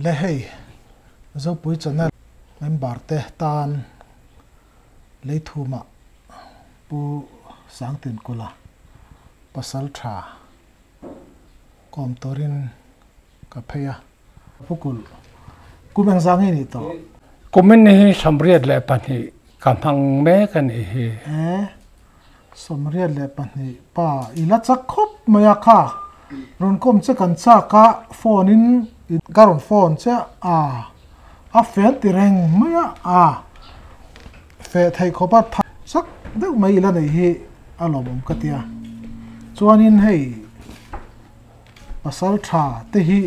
Le hei Zopui channel member te tan Leithuma Pu Sangtinkula pasal tha kawm turin ka phei a. Pu Kulh, kum eng zang nge nih tawh? Kumin hi 32 ka hmang mek a nih hi. E, 32 pa i la chak khawp mai a kha. Rawn kawm che kan chak a, phone in ka rawn phone che a, a fel ti reng mai a, a feh theih khawp a tha chak deuh mai i la nei hi a lawmawm ka tia. Chuanin hei. Pasal tha te hi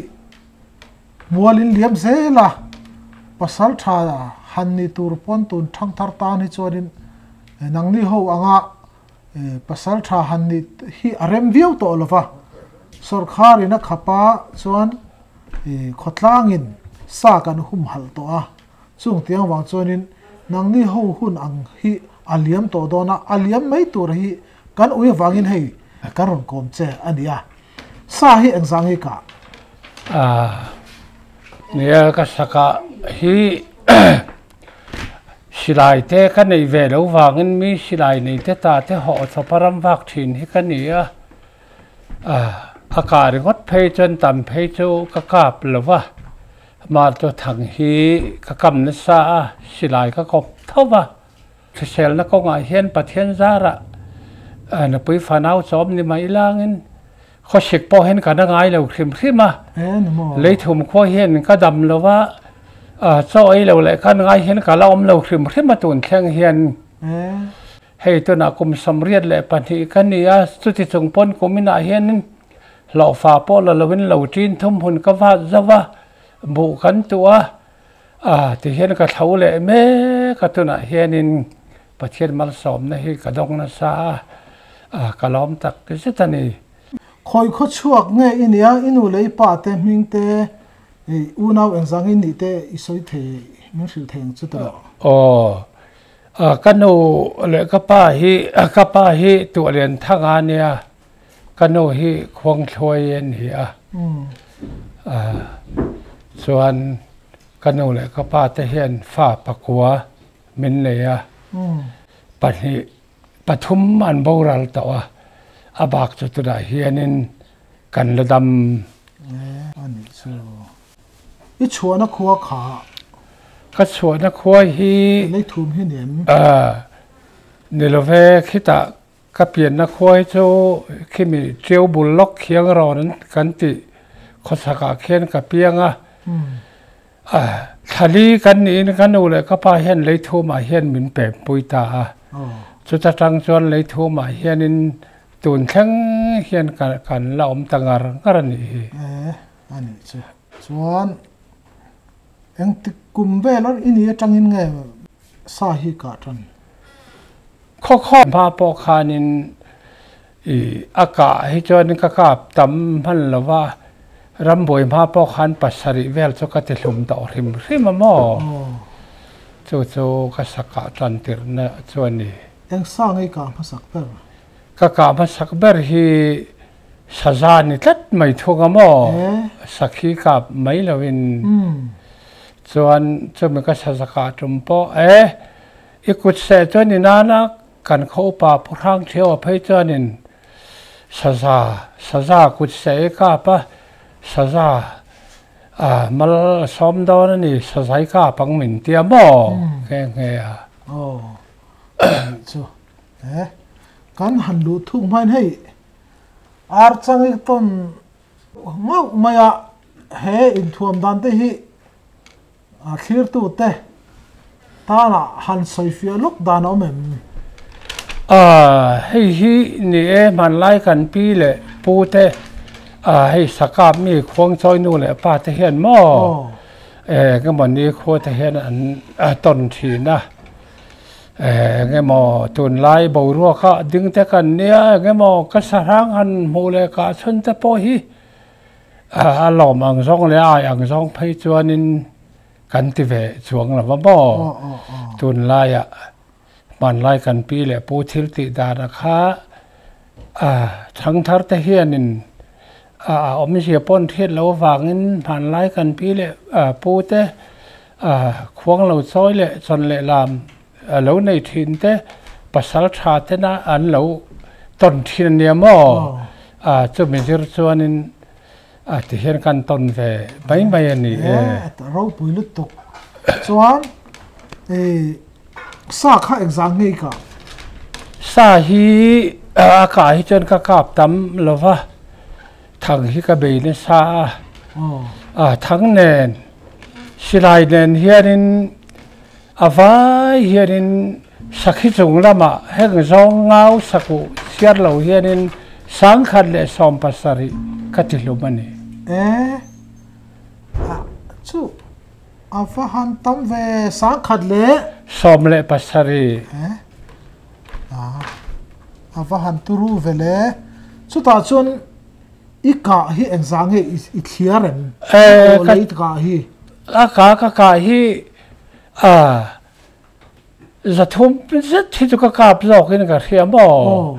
mualin liam zel a, pasal tha han ni tur pawn tun thangthar tan hi chuanin nangni ho anga pasal tha han ni hi a rem viau tawh lo va, sawrkharin a khap a chuan khawtlangin sa kan humhalh tawh a, chung tiang vang chuanin nangni ho hun ang hi a liam tawh dawn a, a liam mai tur hi Kan ui avangin hei kan rawn kawm che a nia. Sa hi engzah nge kah? Nia ka saka hi silai te ka nei ve lo vangin mi silai nei te ta te hawh chawpa ram vak thin hi ka ni a. A kah ringawt phei chuan tam phei chu ka kap lo va. Mah chu thang hi ka kam nasa a, silai ka kawp tho va. Hriselna kawngah hian Pathian zarah nupui fanau chawm ni mai langin khawsik pawh hian kan a ngai lo hrim hrim a. Leithum khua hian ka dam lo va, chaw ei lo leh ka ngai hian ka la awm lo hrim hrim a tun thleng hian. Hei tunah kum 32 ka ni a, chuti chung pawn kum inah hianin hlawhfa pawh la loin lo ṭin thum hun ka vat zo va, buh kan tuah a. A ti hian ka thlo leh mek a, tunah hianin Pathian malsawmna hi ka dawng nasa a, a ka lawm tak zet a ni. Khawi khaw chhuak nge i nia, i nu leh i pa te hming te, i unau engzang i nih te i sawi thei, min hrilh thei ang chu ta rawh. Aw, ka nu leh ka pa hi, ka pa hi Tuahlian Thanga a nia, Ka nu hi Khuangthluai a ni a, chuan ka nu leh ka pa te hian fa pakua min nei a, pahnih pathum an boral tawh a, a bak chu tunah hianin kan la dam. A nih chu. I chhuahna khua kha. Ka chhuahna khua hi. Leithum hi ni em? Ni love khitah Ka pianna khua hi chu khimi ṭiau bul lawk khiang rawn kan tih khawchhakah khian ka piang a. Thlali kan niin ka nu leh ka pa hian leithumah hian min pempui ta a. Chuta tang chuan leithumah hianin tun thleng hian kan la awm ta ngar ngar a nih hi. E, a nih chu. Chuan engtik kum vel i ni atangin nge sa hi kah tan? Khawkhawm hma pawh khanin i a kah hi chuan ka kap tam hman lo va, rambuai hma pawh khan pasarih vel chu ka ti hlum tawh hrim hrim a maw? Chu chu ka sakah tan tirhna chu a ni. Eng sa ngei kah hmasak ber? Ka kah hmasak ber hi saza ni tlat mai thung a maw? Sakhi kap mai loin chuan chumi ka saza kah tum pawh e. I kut seh chuan i nana kan khaw upa Pu Hrang Thiaua phei chuanin saza saza kut seh i kap a, saza a mal a sawm dawn a ni, saza i kap ang min tia maw? Nghe nghe a. Aw chu e kan han luh thuk hmain hei ar chang i tawn ngauh mai a he inthuam dan te hi A thlirtute tana han sawifiah lawk dan a awm em? A, hei hi ni e, hmanlai kan pi leh pu te, a, hei sakap mi khuangchawi nu leh pa te hian maw, e, engemaw ni khua te hian an tawn thin a, e, engemaw tunlai boruaka ding te kan nia, engemaw ka sahrang han hmuh leh kah chhun te pawh hi, A lawm ang zawng leh a ai ang zawng phei chuanin kan ti ve chuang lo va maw? Tunlaiah hmanlai kan pi leh pu thil tih dana kha chhangthar te hianin A awmzia pawh an hriat loh avangin hmanlai kan pi leh pu te khuang lo chawi leh chawn leh lam lo nei thin te pasal tha tena an lo tawn thin a nia maw? Chumi zir chuanin ti hian kan tawn ve mai mai a ni e. Ropui lutuk chuan sa kha engzah nge i kah? Sa hi a kah hi chuan ka kap tam lo va, thang hi ka bei nasa a, thang nen silai nen hianin a vai hianin sakhi chung lamah heng zawng ngau sakuh chhiar lo hianin 1017 ka ti hlum a ni. E, chu A va han tam ve 1000 leh. 17. E a va han turu ve le. Chutah chuan i kah hi engzah nge i thliar em? E ka i kah hi. A ka ka kah hi a 300 zet hi chu ka kap zawkin ka hria maw?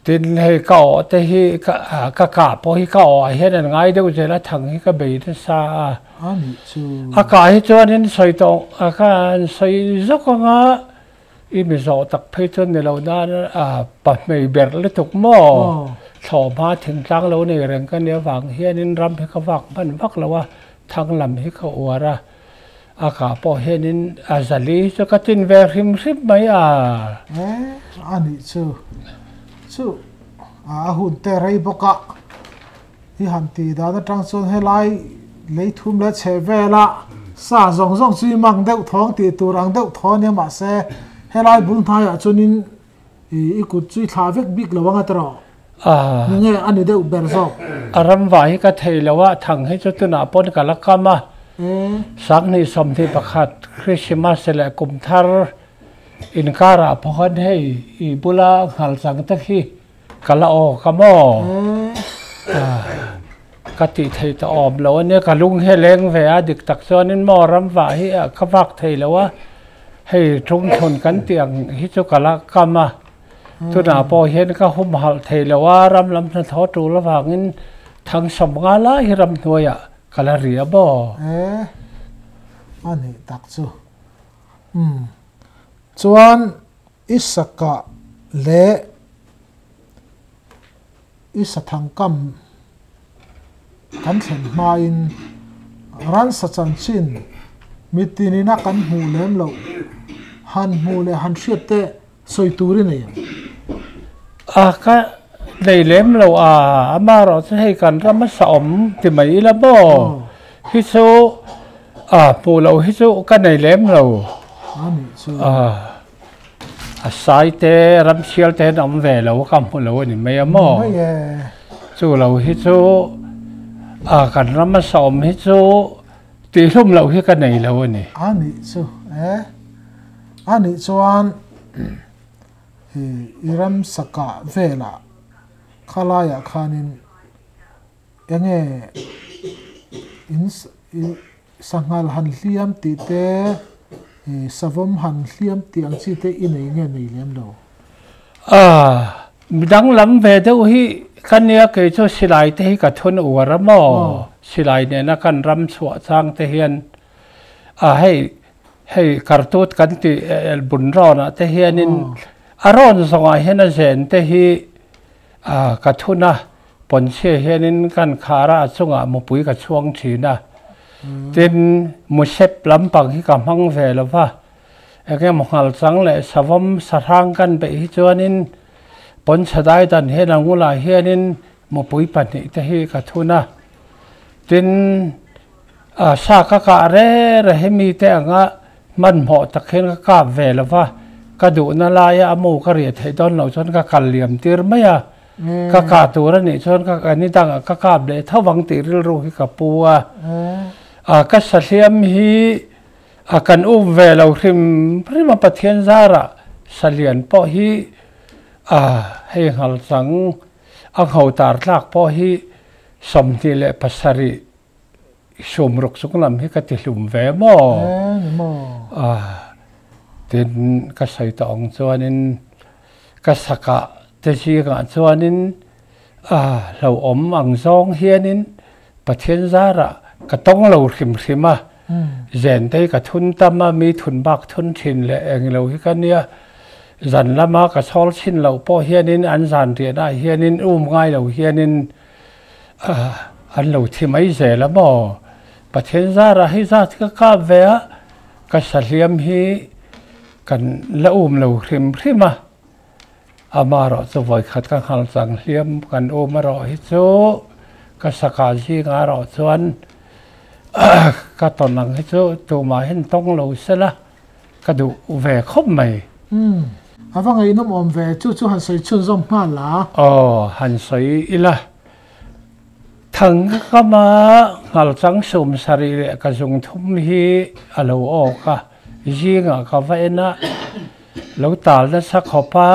Tin, hei ka awh te hi ka kah pawh hi ka awh ah hian an ngai deuh zel a, thang hi ka bei nasa a. A nih chu. A kah hi chuanin sawi tawh a ka an sawi zawk ang a, i mi zawh tak phei chuan ni lo nan pa hmei berh lutuk maw? Thlawhhma thingtlang lo nei reng ka nia vang hianin ram hi ka vak hman vak lo a, thang lam hi ka uar a. A kah pawh hianin a zali hi chu ka tin ve hrim hrim mai a. E, a nih chu. Chu a hun te rei bawk a, i han tih dan atang chuan helai lei thum leh chheh vela sa zawng zawng chu i mang deuh thawng tih tur ang deuh thaw ania mahse helai bul hnaiah chuanin I kut chu i thlah vek bik lo ang a tawh. Ni nge a ni deuh ber zawk. A ramva hi ka thei lo a, thang hi chu tunah pawn ka la kam a. 2021 Christmas leh kum thar inkarah pawh khan hei i bula nghal chang te khi ka la aw ka maw? Ka tih thei ta awm lo a nia, ka lung hi a leng ve a, dik tak chuanin maw ramvah hi ka vak thei lo a, hei thungthlun kan tih ang hi chu ka la kam a, tunah pawh hian ka humhalh thei lo a, ram lam hnathawh tul avangin thangsawm nga lai hi ramhnuaiah ka la ri a maw? E, a nih tak chu. Umm, chuan i sakah leh I sathangkam kan thlen hmain ransa chanchin mitinina kan hmuh lem loh han hmuh leh han hriat te sawi tur i nei ang. A ka nei lem lo a, amaherawh chu hei kan ram a sa awm ti mai ila maw? Hi chu a hmuh loh hi chu ka nei lem lo. A nih chu. A sai te ram sial te hian awm ve lo ka hmu lo a ni mai a maw? Chu lo hi chu a kan ram a sawm hi chu tihhlum loh hi ka nei lo a ni. A nih chu e. A nih chuan i ram sakah velah khalaiah khanin enge in Sanghal han hliam tih te, savawm han hliam tih ang chi te i nei nge nei lem lo? Aah, midang lam ve deuh hi ka nia kei chu silai te hi ka thun uar a maw? Silai nena kan ram chhuah chang te hian a hei hei kartut kan tih bun rawnah te hianin a rawn zawngah hian a zen te hi a ka thun a. Pawnchhia hianin kan khar a, a chungah mupui ka chhuang thin a. Tin, musep lampang hi ka hmang ve lo va, eng emaw nghalchang leh savawm sahrang kan beih hi chuanin pawnchhe daidan hian a ngulah hianin mupui pahnih te hi ka thun a. Tin, sa ka kah re re hi mite anga hmanhmawh tak hian ka kap ve lo va, ka duhna laia a mu ka riah theih dawn loh chuan ka kal liam tir mai a. Ka kah tur a nih chuan ka ni dangah ka kap leh tho vang tih rilru hi ka pu a. A ka sahliam hi a kan up ve lo hrim hrim a Pathian zarah sahlian pawh hi a hei nghalchang a ngho tar tlak pawh hi 27 sawmruk chung lam hi ka ti hlum ve maw? A tin ka sawi tawh ang chuanin ka sakah te zingah chuanin A hlauhawm ang zawng hianin Pathian zarah ka tawng lo hrim hrim a, Zentei ka thun tam a, mi thun bak thun thin leh eng lo hi ka nia. Zan lama ka chhawl chhin loh pawh hianin an zan riahnaah hianin um ngai lo hianin an lo thi mai zel a maw? Pathian zarah hei zat hi ka kap ve a, ka sahliam hi kan la um lo hrim hrim a. Amaherawh chu vawikhat ka nghal chang hliam kan um erawh hi chu ka saka zingah erawh chuan ka tawn ang hi chu tumahin tawng lo sela ka duh ve khawp mai. Umm, a va ngaihnawm awm ve, chu chu han sawi chhunzawm nghal la. Aw, han sawi ila. Thang ka kama nghal chang sum sarih leh ka zung thum hi a lo awk a, zingah ka va en a, Lo tal nasa khawp a,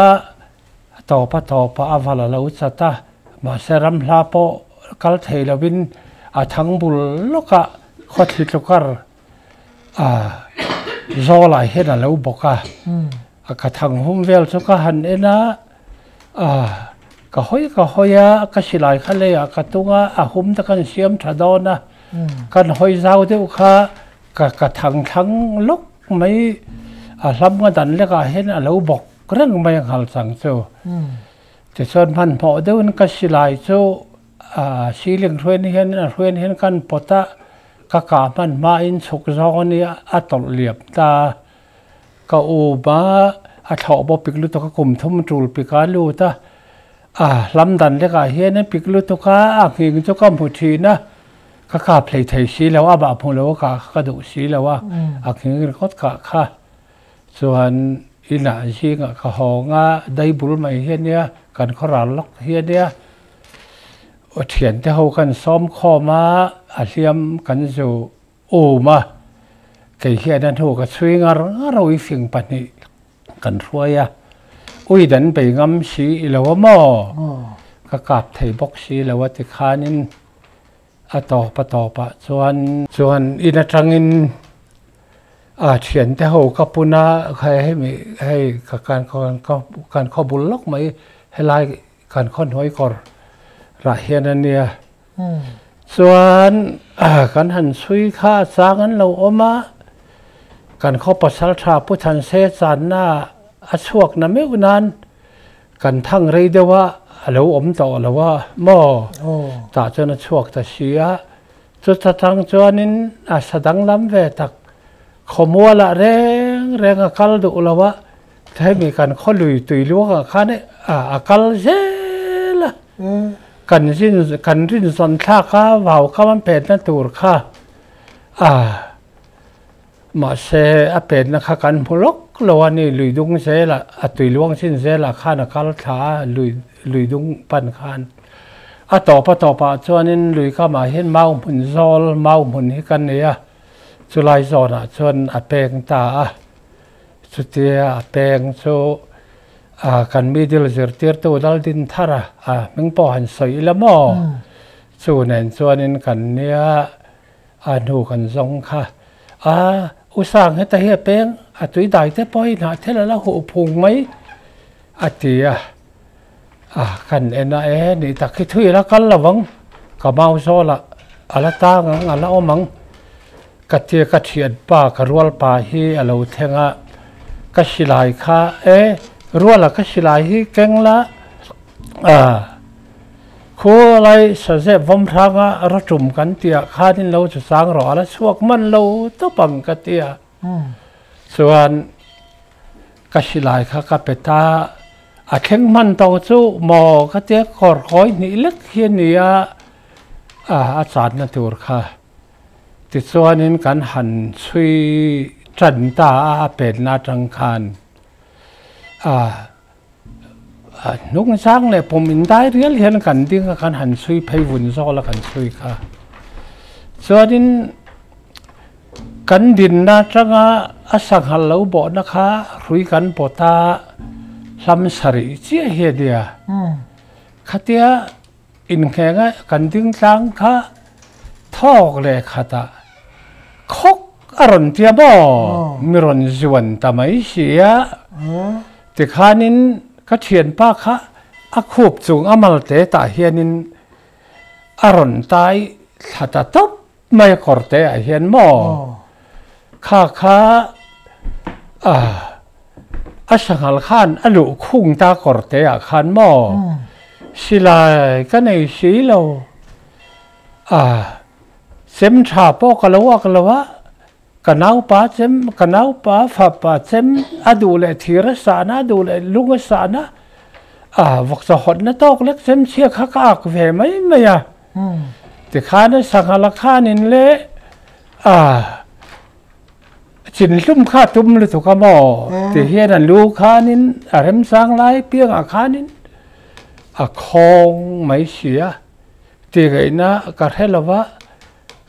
a tawp a tawp a, a val a lo chat a, mahse ram hla pawh kal thei lovin a thang bul lawk a, khawthli tlukar a zawlah hian a lo bawk a, a ka thang hum vel chu ka han en a, a ka hawi ka hawi a, ka silai kha leiah ka tung a, a hum te kan siam tha dawn a, kan hawi zau deuh kha ka ka thang thlang lawk mai a hlam nga dan lekah hian a lo bawk reng mai a nghal chang chu. Tichuan hmanhmawh deuhin ka silai chu a ceiling hruain hian a hruain hian kan pawt a, ka kah hman hmain chhuk zawng a nia a tawlh liam ta. Ka u ba a thlawh bawk pik lutuk a kum thum tul pik a lut a, a hlam dan lekah hian a pik lutuk a, a nghing chu ka hmu thin a. Ka kap hlei thei si lo, a bah hmu lo a kah kha ka duh si lo a, a nghing ringawt kah kha. Chuan inah zingah ka hawng a, dai bul mai hi a nia, kan khaw ral lawk hi a nia. Aw thiante ho kan sawm khawm a, a hliam kan zu um a, kei hian a hnu ka chhui ngar ngar a, uifing pahnih kan hruai a, ui dan bei ngam si i lo a maw? Ka kap thei bawk si lo a tikhanin A tawp a tawpah chuan chuan in atangin a thiante ho ka pun a, hei hemi hei ka kan kan khaw bul lawk mai helai kan khaw hnuai kawr rah hian a nia. Chuan kan han chhui kha a chang an lo awm a, kan khaw pasal tha Pu Thanse channa a chhuak na meuh nan Kan thang rei deuh a, a lo awm tawh lo a maw? Tah chuan a chhuak ta si a. Chuta tang chuanin a sa danglam ve tak. Khawmualah reng reng a kal duh lo a, hemi kan khaw lui tui luangah khan a kal zel a. Kan zin kan rinzawn thlak a, vau kam an petna tur kha a. Mahse, a penna kha kan hmu lawk lo a ni, lui dung zelah, a tui luang chin zelah khan a kal thla a, lui lui dung pan khan. A tawp a tawpah chuanin lui kamah hian mau hmun zawl, mau hmun hi kan nei a, chulai zawnah chuan a peng ta a. Chutia a peng chu kan middle zirtirtu Laldinthara, a hming pawh han sawi ila maw? Chu nen chuanin kan nia. A hnu kan zawng kha a u sang heta hi a peng a tui dai te pawh hi hnah thel a la huh phung mai a ti a, a kan en a e nih tak hi thui a la kal lo ang ka mau zawl ah a la tang ang a la awm ang ka tia ka thian pa ka rual pa hi a lo thleng a ka silai kha e rual a ka silai hi keng la a. Khawlai sazep vawm hranga rawtum kan tih ah khanin lo chu chang rawh a la chhuak man lo tawp ang ka ti a. Chuan ka silai kha ka pe ta, a thleng hman tawh chu maw ka tia kawr kawi hnih lek hi a ni a, a channa tur kha. Tichuanin kan han chhui tan ta a, a penna atang khan a. A hnung zang leh pawm in dai rial hian kan ding a, kan han chhui phei vun zawk la kan chhui kha. Chuanin kan dinna atanga a sanghal lo bawhna kha hrui kan pawt a, hlam sarih chiah hi a nia. Khatia innghenga kan ding tlang kha thawk leh khatah khawk a rawn tia maw? Mi rawn zuan ta mai si a. Tikhanin ka thianpa kha A khup chung a mal te tah hianin a rawn tai thla ta tawp mai a kawr te ah hian maw kha kha a sanghal khan a luh khung ta kawr te ah khan maw silai ka nei si lo a chem tha pawh ka lo ak lo a Ka naupa chem, ka naupa fapa chem a duh leh thir a sahna, a duh leh lung a sahna, a vawkchaw hawtna tawk lek chem chhia kha ka ak ve mai mai a. Tikhan a sangha la khanin le a chinhlum kha a tum lutuk a maw? Ti hian a lu khanin a remchang lai piangah khanin a khawng mai si a, ti ngaihna ka hre lo va.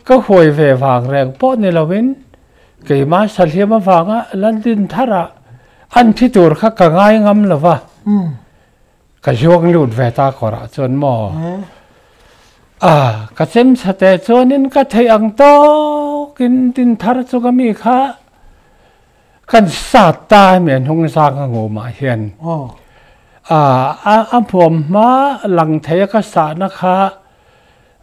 Ka huai ve vang reng pawh ni loin keimah sahliam avanga London tharah an thi tur kha ka ngai ngam lo va, ka zuang lut ve ta kawrah chuan maw? A, ka chem chha teh chuanin ka theih ang tawkin din thar chu ka mi kha kan sat ta hemi a hnung zang a ngumah hian. A, a hmuam hma lang thei a ka sahna kha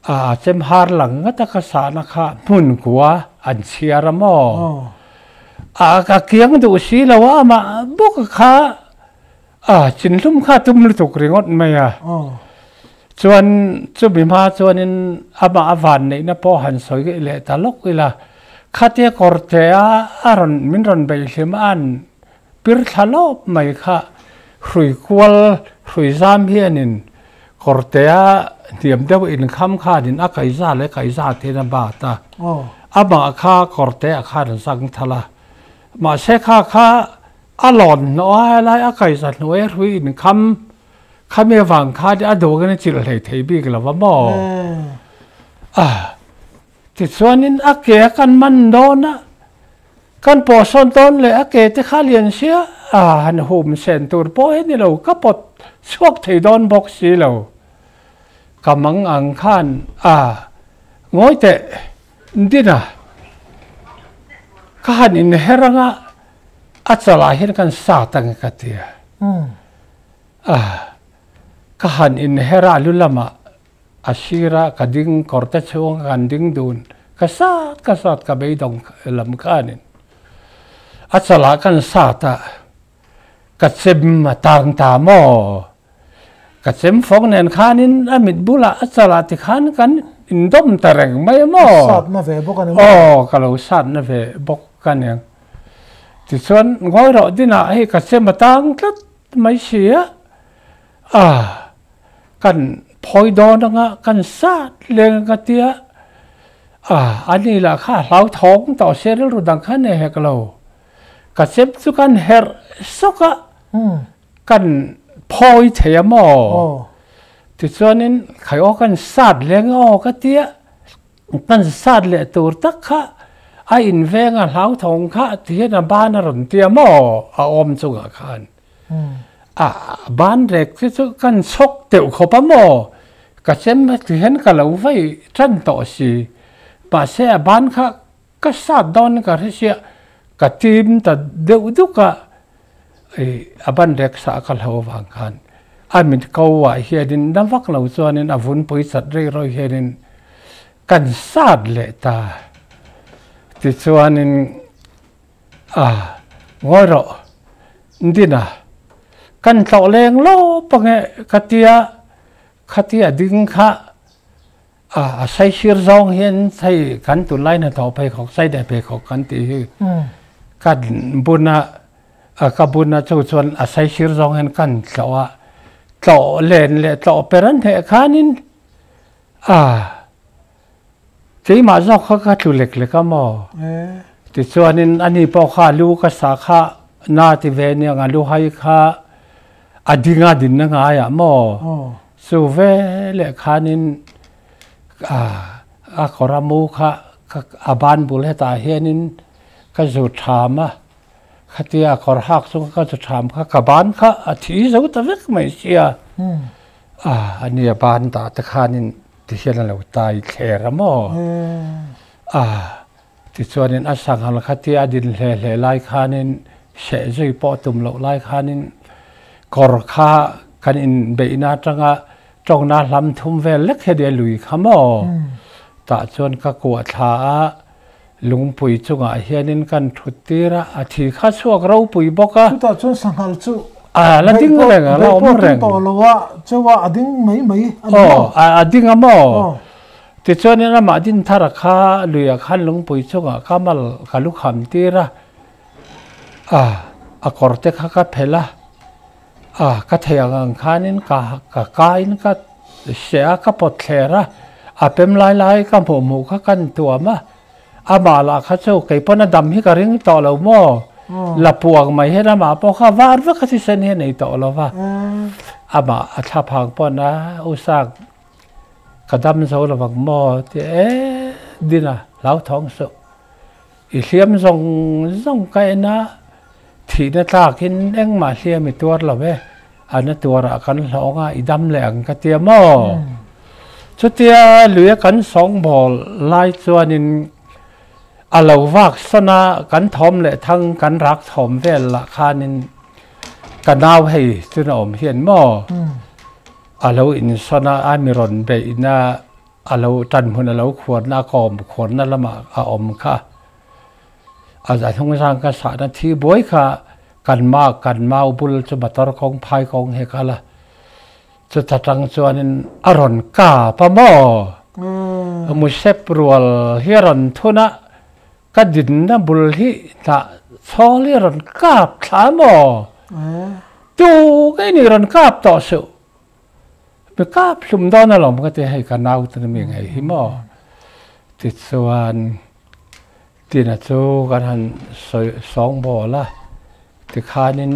A chem har lang ngat a ka sahna kha hmun kua an chhiar a maw? A ka kiang duh si lo a, amah bawk kha a chinhlum kha tum lutuk ringawt mai a. Chuan chumi hma chuanin amah a van neihna pawh han sawi ngeih leh ta lawk ila, khatia kawrte a a rawn min rawn beihlim a an pir thla lawp mai kha hrui kual hrui zam hianin Kawrtea hniam deuh inkham khanin a kaiza leh kaiza ten a bat a, amah kha kawrtea khan a zang thal a. Mahse kha kha a lawn hnawh a, helai a kaiza hnuai hrui inkham khami avang khan a duangin a chilh hlei thei bik lo va maw? A, tichuanin a ke a kan man dawn a, Kan pawhsawn dawn leh a ke te kha lian sia a han hum sen tur pawh hi ni lo, ka pawt chhuak thei dawn bawk si lo. Ka mang ang khan a ngawi teh Dina, ka han inher anga a chalah hian kan sat ang ka ti a. A ka han inher a lu lamah A sira ka ding kawrte chhunga kan ding dun ka sat ka sat ka beidawng lam khanin a chalah kan sat a, ka chem a tang ta maw? Ka chem fawng nen khanin a mit bulah a chalah tikhan kan indawm ta reng mai a maw? Ka sat na ve bawk a ni maw? Aw, ka lo sat na ve bawk a niang. Tichuan ngawi rawh dinah hei ka chem a tang tlat mai si a, a. Kan phawi dawn anga kan sat leng anga tia a ani lah kha a hlauthawng tawh sia rilru dang kha nei hek lo. Ka chem chu kan herh sawk a, kan phawi thei a maw? Tichuanin khai aw kan sat leng aw ka tia kan sat leh tur tak kha a inveng a hlauthawng kha tihian a ban a rawn tia maw a awm chungah khan. A ban rek te chu kan chhawk deuh khawp a maw? Ka chem ti hian ka lo vei tan tawh si. Mahse a ban kha ka sat dawn ka hre sia, ka tim ta deuh duk a, a ban rek sah ka hlo avang khan a mit ko ah hianin na vak lo chuanin a vun pui chat rei rawih hianin kan sat leh ta. Tichuanin. A, ngawi rawh, Dina, kan tlawh leng lawp ange ka tia, khatia ding kha a, a saisir zawng hian hei kan tunlai hnathawh pheikhawk, saideh pheikhawk kan tih hi kan bun a, ka bun a chu chuan a saisir zawng hian kan tlawh a, tlawh len leh tlawh per an hneh khanin a, Keimah zawk kha ka tlu lek lek a maw? Tichuanin ani pawh kha lu ka sa kha na ti ve aniang a lu hai kha a ding a din na ngai ah maw? Chu ve leh khanin a kawr a mu kha a ban bul hetah hianin ka zu tham a, khatia a kawr hak chunga ka zu tham kha ka ban kha a thi zo ta vek mai sia. Ani a ban dah te khanin Ti hian a lo tai thler a maw? A, tichuanin a sanghal kha tia a din hle hle lai khanin seh zui pawh tum loh lai khanin kawr kha Kan inbeihna atanga tawngna hlam thum vel lek hi ania lui kha maw? Tah chuan ka kuah thla a, lungpui chungah hianin kan thut tir a, a thi kha chhuak ropui bawk a. Chutah chuan sanghal chu A la ding reng, a la awm reng. Beih pawh a tum tawh lo a, cheu a, a ding mai mai a ni maw? Aw, a ding a maw? Tichuanin amah din thar a kha luiah khan lungpui chungah ka mal ka lu kham tir a, a a kawr te kha ka phelh a, a ka thei ang ang khanin ka ka kain ka seh a, ka pawt thler a, a pem lai lai ka hmuh hmuh kha kan tuam a, amah lah kha chu kei pawn a dam hi ka ring tawh lo maw, la puang mai hian amah pawh kha var vek a thisen hi a nei tawh lo va, amah a thlaphang pawn a u sang. Ka dam zo lo vang maw ti e din a hlauthawng suh. I hliam zawng zawng ka en a, thihna tlakin engmah hliam i tuar lo e, a na tuarah kan hlawng a, i dam leh ang ka tia maw? Chutia luia kan sawngbawl lai chuanin a lo vak sawn a, kan thawm leh thang kan rak thawm vel lah khanin ka nau hei chuna awm hian maw? A lo insawn a, a mi rawn beihna a lo tan hmun a lo khuarna a kawm khuarna lamah a awm kha. A hnung zang ka sahna thi buai kha kan ma kan mau bul chu motor kawng phai kawng hi a kal a. Chuta tang chuanin a rawn kap a maw? Musep rual hi a rawn thun a, ka dinna bul hi hnah chhawl hi a rawn kap thla maw? Tu ngei ni rawn kap tawh suh. Mi kap hlum dawn alawm ka ti hei ka nau te mi ngei hi maw? Tichuan tina chu kan han sawi sawng bawl a, tikhanin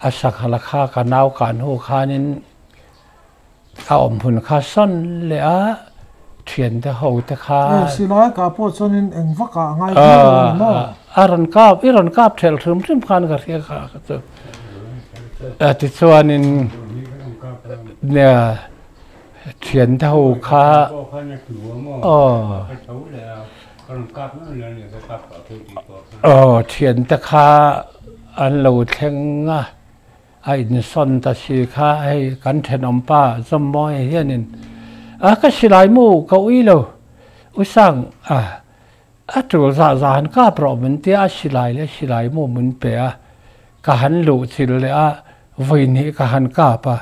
a sangha kha ka nau kah hnu khanin A awm hun kha sawn leh a, thiante ho te kha. Hei silai kah pawh chuanin eng vak ah a ngai viau lo a ni maw? A rawn kap, i rawn kap thelh hrim hrim khan ka hria kha ka chu. Tichuanin nia thiante ho kha aw aw thiante kha an lo thleng a. A insawn ta si kha hei kan thenawmpa Zawmmawi hianin a ka silai mu ka ui lo u Sang a a tul zah zah han kap rawh min tia a silai leh silai mu min pe a ka han luh chil leh a vawi hnih ka han kap a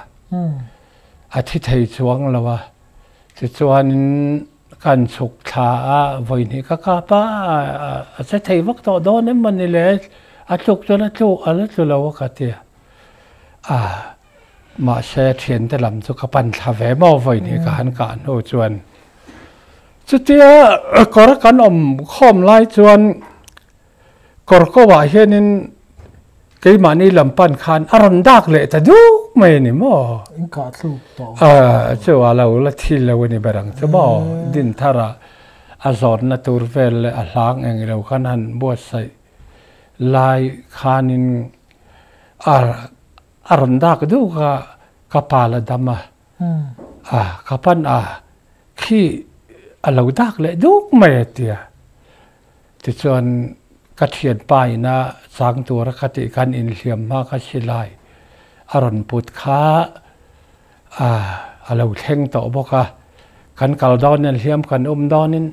a thi thei chuang lo a tichuanin kan chhuk thla a vawi hnih ka kap a a che thei vak tawh dawn em mawni le a tluk chuan a tluk a la tlu lo a ka ti a mahse thiante lam chu ka pan thla ve maw vawi hnih ka han kah hnu chuan chutia kawr kan awm khawm lai chuan Kawr ko ah hianin keimahni lam pan khan a rawn dak leh ta duk mai a ni maw? In kah thluk tawh. Chu a lo la thil lo a ni ber ang chu maw? Din thar ah a zawnna tur vel leh a hlang eng ilo khan han buatsaih lai khanin a a rawn dak duk a, ka pa la dam a, a ka pan a khi a lo dak leh duk mai a tia. Tichuan, ka thianpa ina chang tura ka tih khan inhliam hma ka si lai a rawn put kha a lo thleng tawh bawk a. Kan kal dawnin hliam kan um dawnin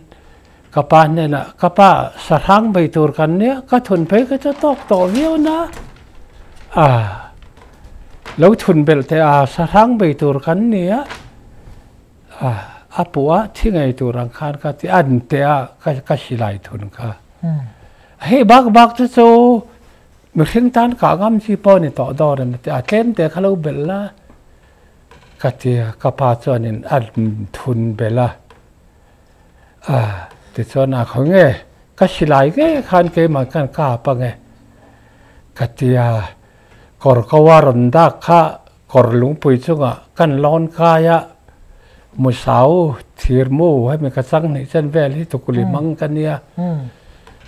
ka pa hnenah, Ka pa, sahrang bei tur kan nia, ka thun phei ka chu tawk tawh viau na. A lo thun belh teh a, sahrang bei tur kan nia. A puh a, thi ngei tur ang khan ka ti an teh a, ka silai thun kha. Hei bak bak te chu mihring tan kah ngam chi pawh ni tawh dawn em ti a, tlem te kha lo belh la ka ti a, ka pa chuanin a thun belh a, tichuan a khaw nge ka silai ngei khan keimah khan kap ange ka ti a, kawr ko a rawn dak kha Kawr lungpui chungah kan lawn kai a, Musau thir mu hemi ka chang hnih chen vel hi tukuli hmang ka nia,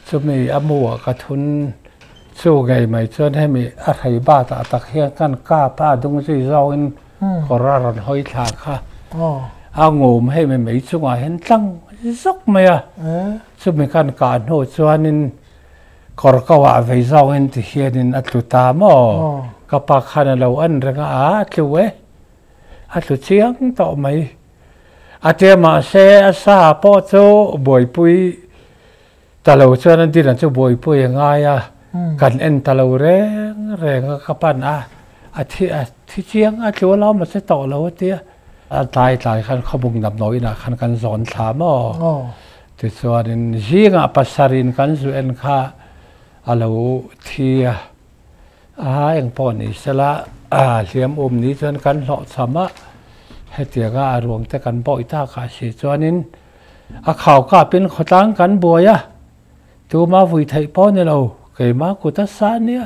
chumi a mu ah ka thun chu ngei mai chuan hemi a hrei bat ah tak hian kan kap a, a dung zui zawngin kawr a rawn hawi thla kha a ngum hemi mei chungah hian tlang zawk mai a, chumi kan kah hnu chuanin Kawr ko ah vei zawngin ti hianin a tlu ta maw? Ka pa khan a lo en reng a, a tlu e, a tlu chiang tawh mai. A tia mahse a sa pawh chu buaipui ta lo chuan a dina chu buaipui a ngai a, kan en ta lo reng reng a, ka pan a, a thi a thi chiang a tlu alawm a che tawh lo a tia. A tlai tlai khan khawbung damdawi inah khan kan zawn thla maw? Tichuanin zingah pasarin kan zu en kha a lo thi a. A eng pawh ni sela, hliam um ni chuan kan hlawhchham a, hetianga a ruang te kan bawih tak ah si chuanin a khau kapin khawtlang kan buai a, tuma vui theih pawh ni lo, keimah kut a sa nia,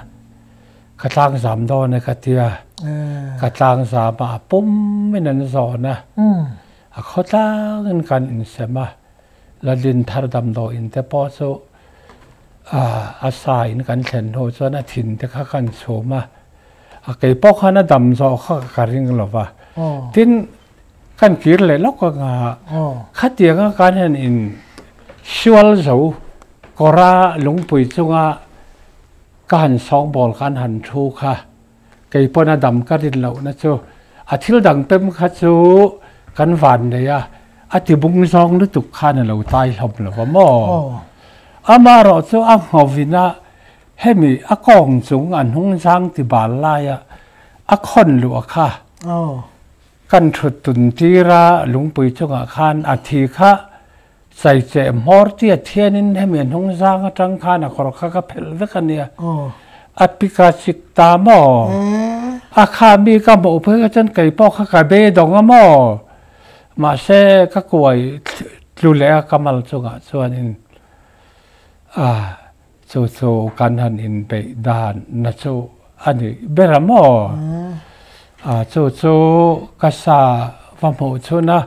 ka tlang zam dawn e ka tia, ka tlang zam a, a pum in an zawn a, a khawtlang in kan insem a. Lalin thar damdawiin te pawh chu a sa in kan thlen hnu chuan a thin te kha kan chhum a, a kei pawh khan a dam zawh kha ka ring lo va. Tin, kan kir leh lawk anga khatianga kan han in sual zo kawra lungpui chunga ka han sawngbawl khan han thu kha Kei pawn a dam ka rin lohna chu a thil dang pem kha chu kan van nei a, a ti bung zawng lutuk khan a lo tai hlawm lo va maw? Amaherawh chu a nghovin a hemi a kawng chung a hnung zang ti bal laia a khawn luh a kha kan thut tun tir a lungpui chungah khan a thi kha Chaicheh hmawr tia thianin hemi a hnung zang atang khan a kawr kha ka phelh vek a nia. A pik a chik ta maw? A kha mi ka hmuh phei kha chuan kei pawh kha ka be dawng a maw? Mahse ka kuai tlu leh a ka mal chungah chuanin a chu chu kan han inbeih dan na chu a ni ber a maw? A chu chu ka sa va hmuh chhun a.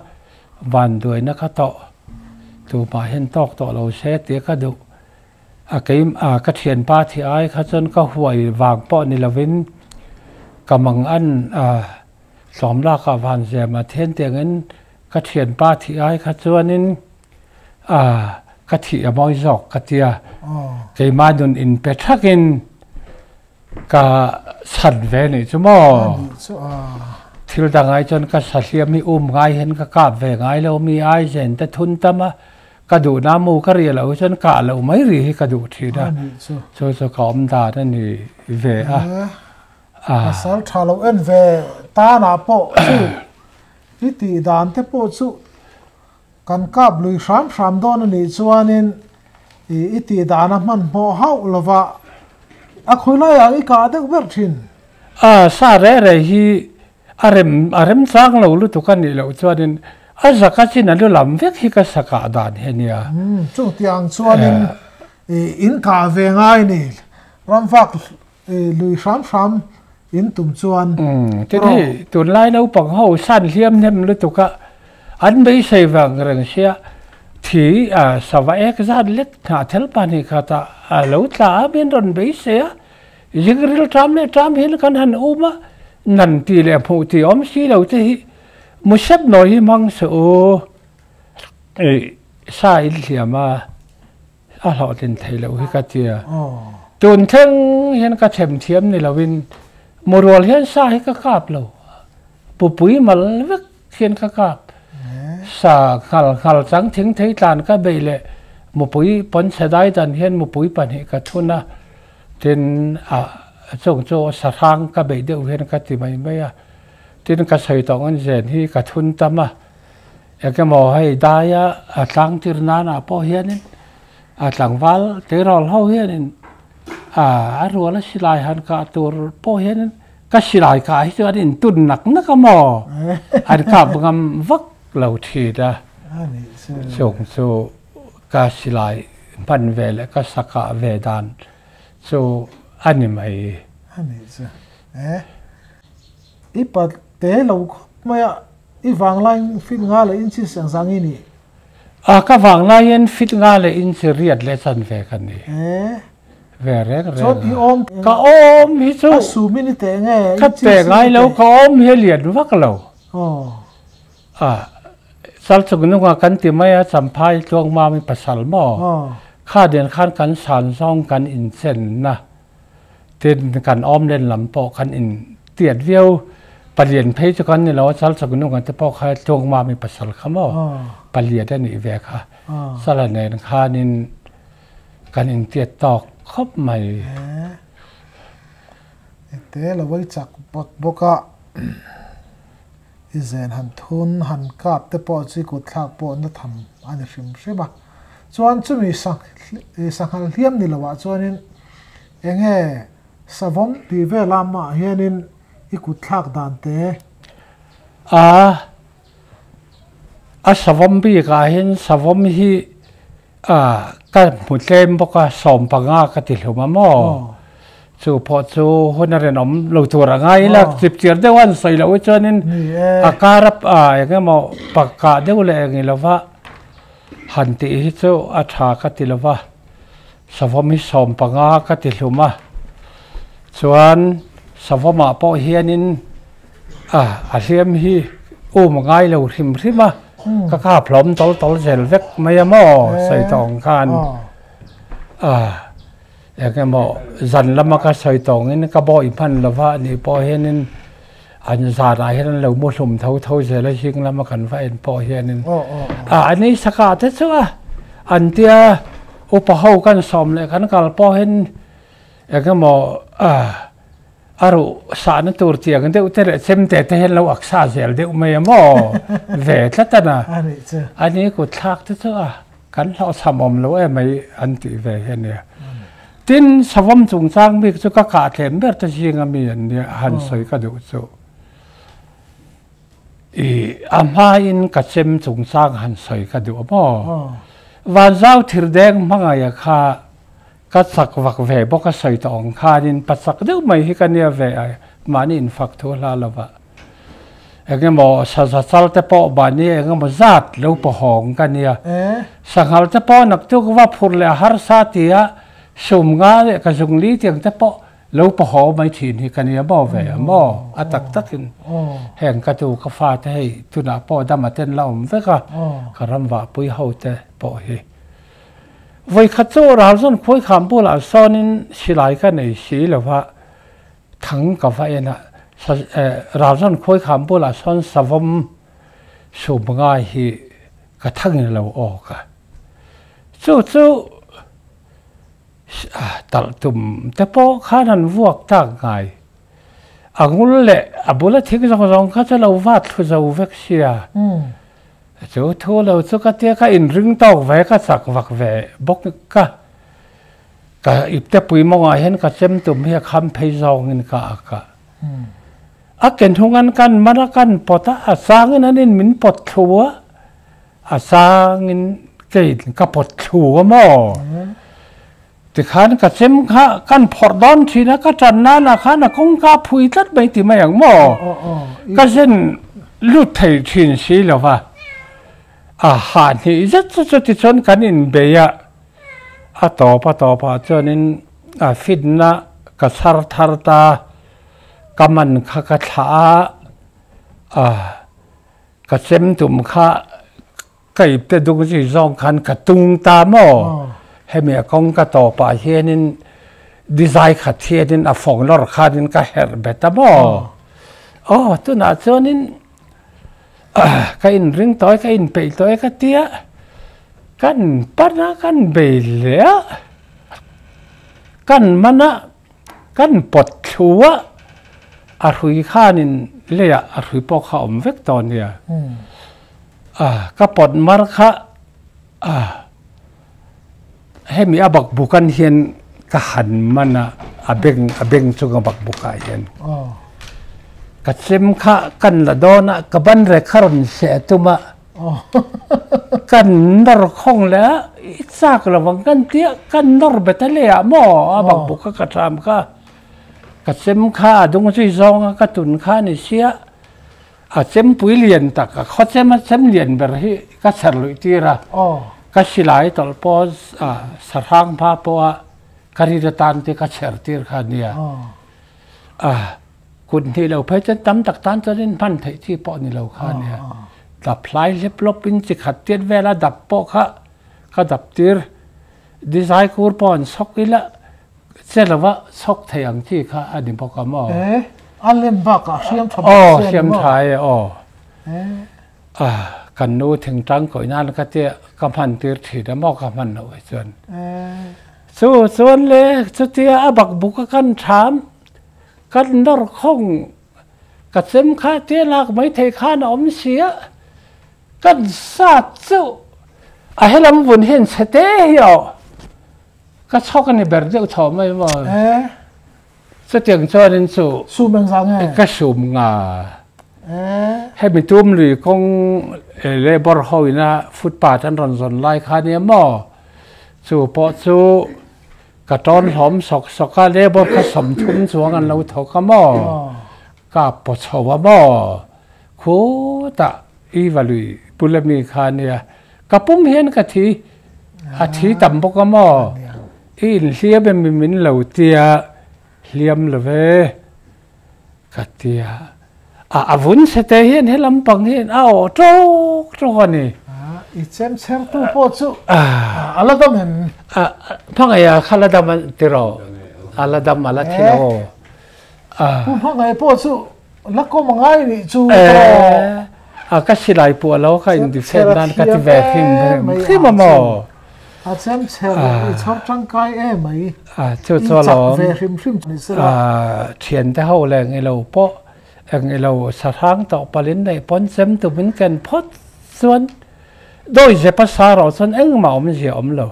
Vanduaina ka tawh tumah hian tawk tawh lo se tia ka duh. A kei a ka thianpa thi ai kha chuan ka huai vang pawh ni lovin ka mang an a tlawm lak ah van zem a then tiangin ka thianpa thi ai kha chuanin a ka thih a mawi zawk ka tia. Keimah nun in pe thakin Ka chan ve nih chu maw? Thil dang ai chuan ka sahliam hi um ngai hian ka kap ve ngai lo mi ai zen te thun tam a, ka duh na mu ka ri loh hi chuan kah loh mai ri hi ka duh thin a, chu chu ka awm dan a ni ve a. Pasal tha lo en ve tan ah pawh chu i tih dan te pawh chu kan kap lui hram hram dawn a nih chuanin I tih dan a hmanhmawh hauh lova a khawi laiah i kah deuh ber thin. A sa reh reh hi a rem a remchang lo lutuk a nih loh chuanin a zaka chin a lu lam vek hi ka sa kah dan hi a nia. Umm chutiang chuanin in kah ve ngai ni ramvak lui hram hram in tum chuan. Umm tin hei tunlai naupang ho san hliam hnem lutuk a an beisei vang reng sia thi a sava ek zat lek hnah thel pahnih khat ah a lo tla a min rawn beisei a zingril ṭam leh ṭam hian kan han um a nan tih leh hmuh tih awm si lo te hi musep nawi hi hmang suh u ih sa in hliam a. A hlawhtlin thei loh hi ka tia. Tun thleng hian ka them thiam ni loin murual hian sa hi ka kap lo. Pupui mal vek hian ka kap. Sa nghal nghal chang thing thei tlan ka bei leh mupui pawn chhe dai dan hian mupui pahnih ka thun a. Tin a chung chu sahrang ka bei deuh hian ka ti mai mai a. Tin ka sawi tawh ang zen hi ka thun tam a. Engemaw hei daia a tlang tir nanah pawh hianin a tlangval tleirawl ho hianin a rual a silai han kah tur pawh hianin ka silai kah hi chu an intun nak nak a maw an kap ngam vak lo thin a chung chu ka silai hman ve leh ka sa kah ve dan chu a ni mai. I pate lo khawp mai a. I vanglaiin fit nga leh inchi siang zang i nih? A, ka vanglaiin fit nga leh inchi riat leh chan ve ka ni. E. Ve reng reng a. Chuan i awm. Ka awm hi chu. A sumin i teh nge? Ka teh ngai lo, ka awm hi a lian vak lo. Aw. A, chal chung nunga kan ti mai a, Champhai Tluangmam i pasal maw? Aw. Kha den khan kan san zawng kan inchen na. Tin, kan awm len lam pawh kan in tiat viau. Palian phei chu kan ni lo a, chal chak nunga te pawh kha Tluangmami pasal kha maw palian a nih ve kha. Chala nen khanin kan in tiat tawk khawp mai. Te lo i chak bawk bawk a, i zen han thun han kap te pawh chu i kut thlak pawh na tham a ni hrim hrim a. Chuan chumi sanghal hliam ni loah chuanin enge savawm tih vel amah hianin i kut thlak dan te. A, a savawm bikah hian savawm hi A, ka hmu tlem bawk a, 15 ka ti hlum a maw? Chu pawh chu hun a rinawm lo tur a ngai ila, chip chiar deuh a an sawi loh hi chuanin a kar a eng emaw pakah deuh leh eng i lova han tih hi chu a tha ka ti lova, savawm hi 15 ka ti hlum a, chuan savawmah pawh hianin a a hliam hi um a ngai lo hrim hrim a. Ka kap hlawm tawl tawl zel vek mai a maw sawi tawng khan a eng emaw zan lama ka sawi tawngin ka bawi hman lova anih pawh hianin an zanah hian an lo mu hlum tho tho zel a zing lama kan va en pawh hianin a ani saka te chu a an tia upa ho kan sawm leh kan kal pawhin eng emaw a A ruh sahna tur chiang deuh te leh chem te te hian lo ak sa zel deuh mai a maw? Ve tlat a na. A ni kut thlak te chu a kan hlawhchham awm lo em mai an tih ve hi a nia. Tin, savawm chungchang bik chu ka kah tlem ber te zinga mi an nia han sawi ka duh chu. I a hmain ka chem chungchang han sawi ka duh a maw? Vanzau thirdeng hmangaih a kha Ka chak vak ve bawk a sawi tawh ang khanin pa chak deuh mai hi ka nia ve a, mahni infak thu hla lova engemaw saza chal te pawh mahni engemaw zat lo pawhawng ka nia. Sanghal te pawh naktuk va phur leh a harsa tia sum nga leh ka zung li tiang te pawh lo pawhawng mai thin hi ka nia maw ve a maw a tak takin heng ka tu ka fate hei tunah pawh dama ten la awm vek a ka ramvahpui ho te pawh hi. Vawikhat chu Ralzawn khuaikham bulah sawnin silai ka nei si lo va, thang ka va en a, Ralzawn khuaikham bulah sawn savawm sum ngai hi ka thangin lo awk a. Chu chu talh tum te pawh khan an vuak tak ngai. A ngul leh a bula thing zawng zawng kha chu lo vat thlu zo vek sia. Chu thu lo chu ka tia ka inring tawk ve ka chak vak ve bawk ka ka ipte pui mawngah hian ka chem tum hi a kham phei zawngin ka ak a. A ke hnung an kan man a kan pawt a, a changin an in min pawt thlu a, a changin kei ka pawt thlu a maw? Tikhan ka chem kha kan phawrh dawn thin a, ka tan nana khan a kawngka phui tlat mai ti mai ang maw? Ka zen lut thei thin si lo va, a hahnih zet chu chutichuan kan inbei a, a tawp a tawpah chuanin a fitna ka chhar thar ta, ka man kha ka thlah a, a ka chem tum kha Ka ipte duk zui zawng khan ka tung ta maw? Hemi a kawng ka tawpah hianin dizai khat hianin a fawng lawr khanin ka herh bet a maw? Aw, tunah chuanin ka inring tawh e, ka inpeih tawh e ka tia, kan pan a, kan bei leh a, kan man a, kan pawt thlu a, a hrui khanin leiah a hrui pawh kha a awm vek tawh nia. A ka pawt mar kha a hemi a bakbuk an hian ka han man a a beng a beng chunga bakbuk ah hian ka chem kha kan la dawn a ka ban rek kha rawn seh tum a kan nawr khawng leh a i chak lo ang kan tia kan nawr bet a leh ah maw a bakbuk kha ka tham kha ka chem kha a dung zui zawng a ka tun kha a ni sia. A chempui lian tak, a khaw chem a chem lian ber hi ka chher luih tir a, ka silai tawlh pawh sahrang hma pawha ka rin atan te ka chher tir kha a nia. A kut hnih lo phei chuan tam tak tan chuan in hman theih chi pawh ni lo kha a nia. Dap hlai hlep lawp in chi khat tiat vela dap pawh kha ka dap tir. Dizai kur pawh an sawk ila. Che lova chhawk thei ang chi kha a ni bawk a maw? E, a lem bakah hriam tha bawk Aw, si a ni hriam maw? tha e aw. E. A, kan nu thingtang kawih nan ka tia ka hman tir thin a maw ka hman loh hi chuan. E. Chu chuan le chutia a bak buk a kan tham, kan nawr khawng ka chem kha tia lak mai thei khan a awm si a, kan sat chu a helam vun hian chhe te hi aw. Ka chhawk a ni ber deuh tho mai maw? Eh. Chutiang chuanin chu. Sum eng zah nge? Ka sum nga. Eh. Hemi tum lui kawng labour ho ina footpath an rawn zawn lai kha nia maw? Chu pawh chu ka tawn hlawm sawk sawk a, labour kha 30 chuang an lo thawk a maw? Ka paw chho a maw? Khutah Iva lui bula mi kha nia. Ka pum hian ka thi, a thi tam bawk a maw? I inhliam em i min lo tia, hliam lo ve ka tia. A a vun chhe te hian he lampang hian a awh tawk tawk a ni. I chem chher tu pawh chu a la dam em? A hmangaih a kha la dam a tiraw? A la dam a la thi lo aw. Pu hmangaih pawh chu La kawm a ngai nih chu tawh. A ka silai puah lo ka in defend nan ka ti ve hrim hrim a maw. A chem chher i chhawr tangkai em mai. A chu chu alawm. I chak ve hrim hrim ni sela. Thian te ho leh eng ilo pawh eng ilo sahrang tawh palin neih pawn chem tumin ken phawt chuan dawi zep a sa rawh chuan engmah awmzia awm lo.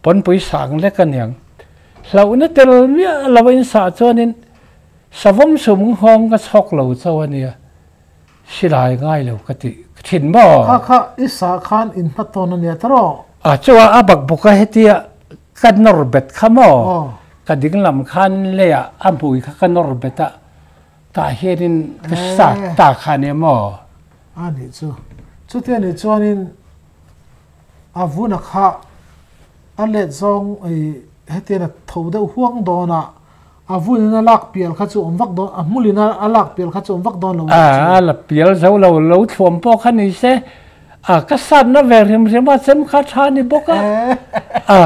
Pawnpui sang lek aniang. Hlauhna tel miah lo a in sah chuanin Savawm sum nghawng ka chhawk lo cho a nia, silai ngai lo ka tih thin maw? Kha kha i sa khan in hma tawn a nia tawh. A chua a bak bawk a hetia ka nawr bet kha maw? Ka ding lam khan leiah a hmui kha ka nawr bet a, tah hianin ka sa ta kha nia maw? A nih chu. Chutia nih chuanin a vuna kha a let zawng hetian a tho deuh huang dawn a, A vunin a lak pial kha chu awm vak dawn, a hmulin a lak pial kha chu awm vak dawn lo a, a la pial zo lo, lo thluam pawh kha ni se, a ka satna ve hrim hrim a chem kha tha ni bawk a, a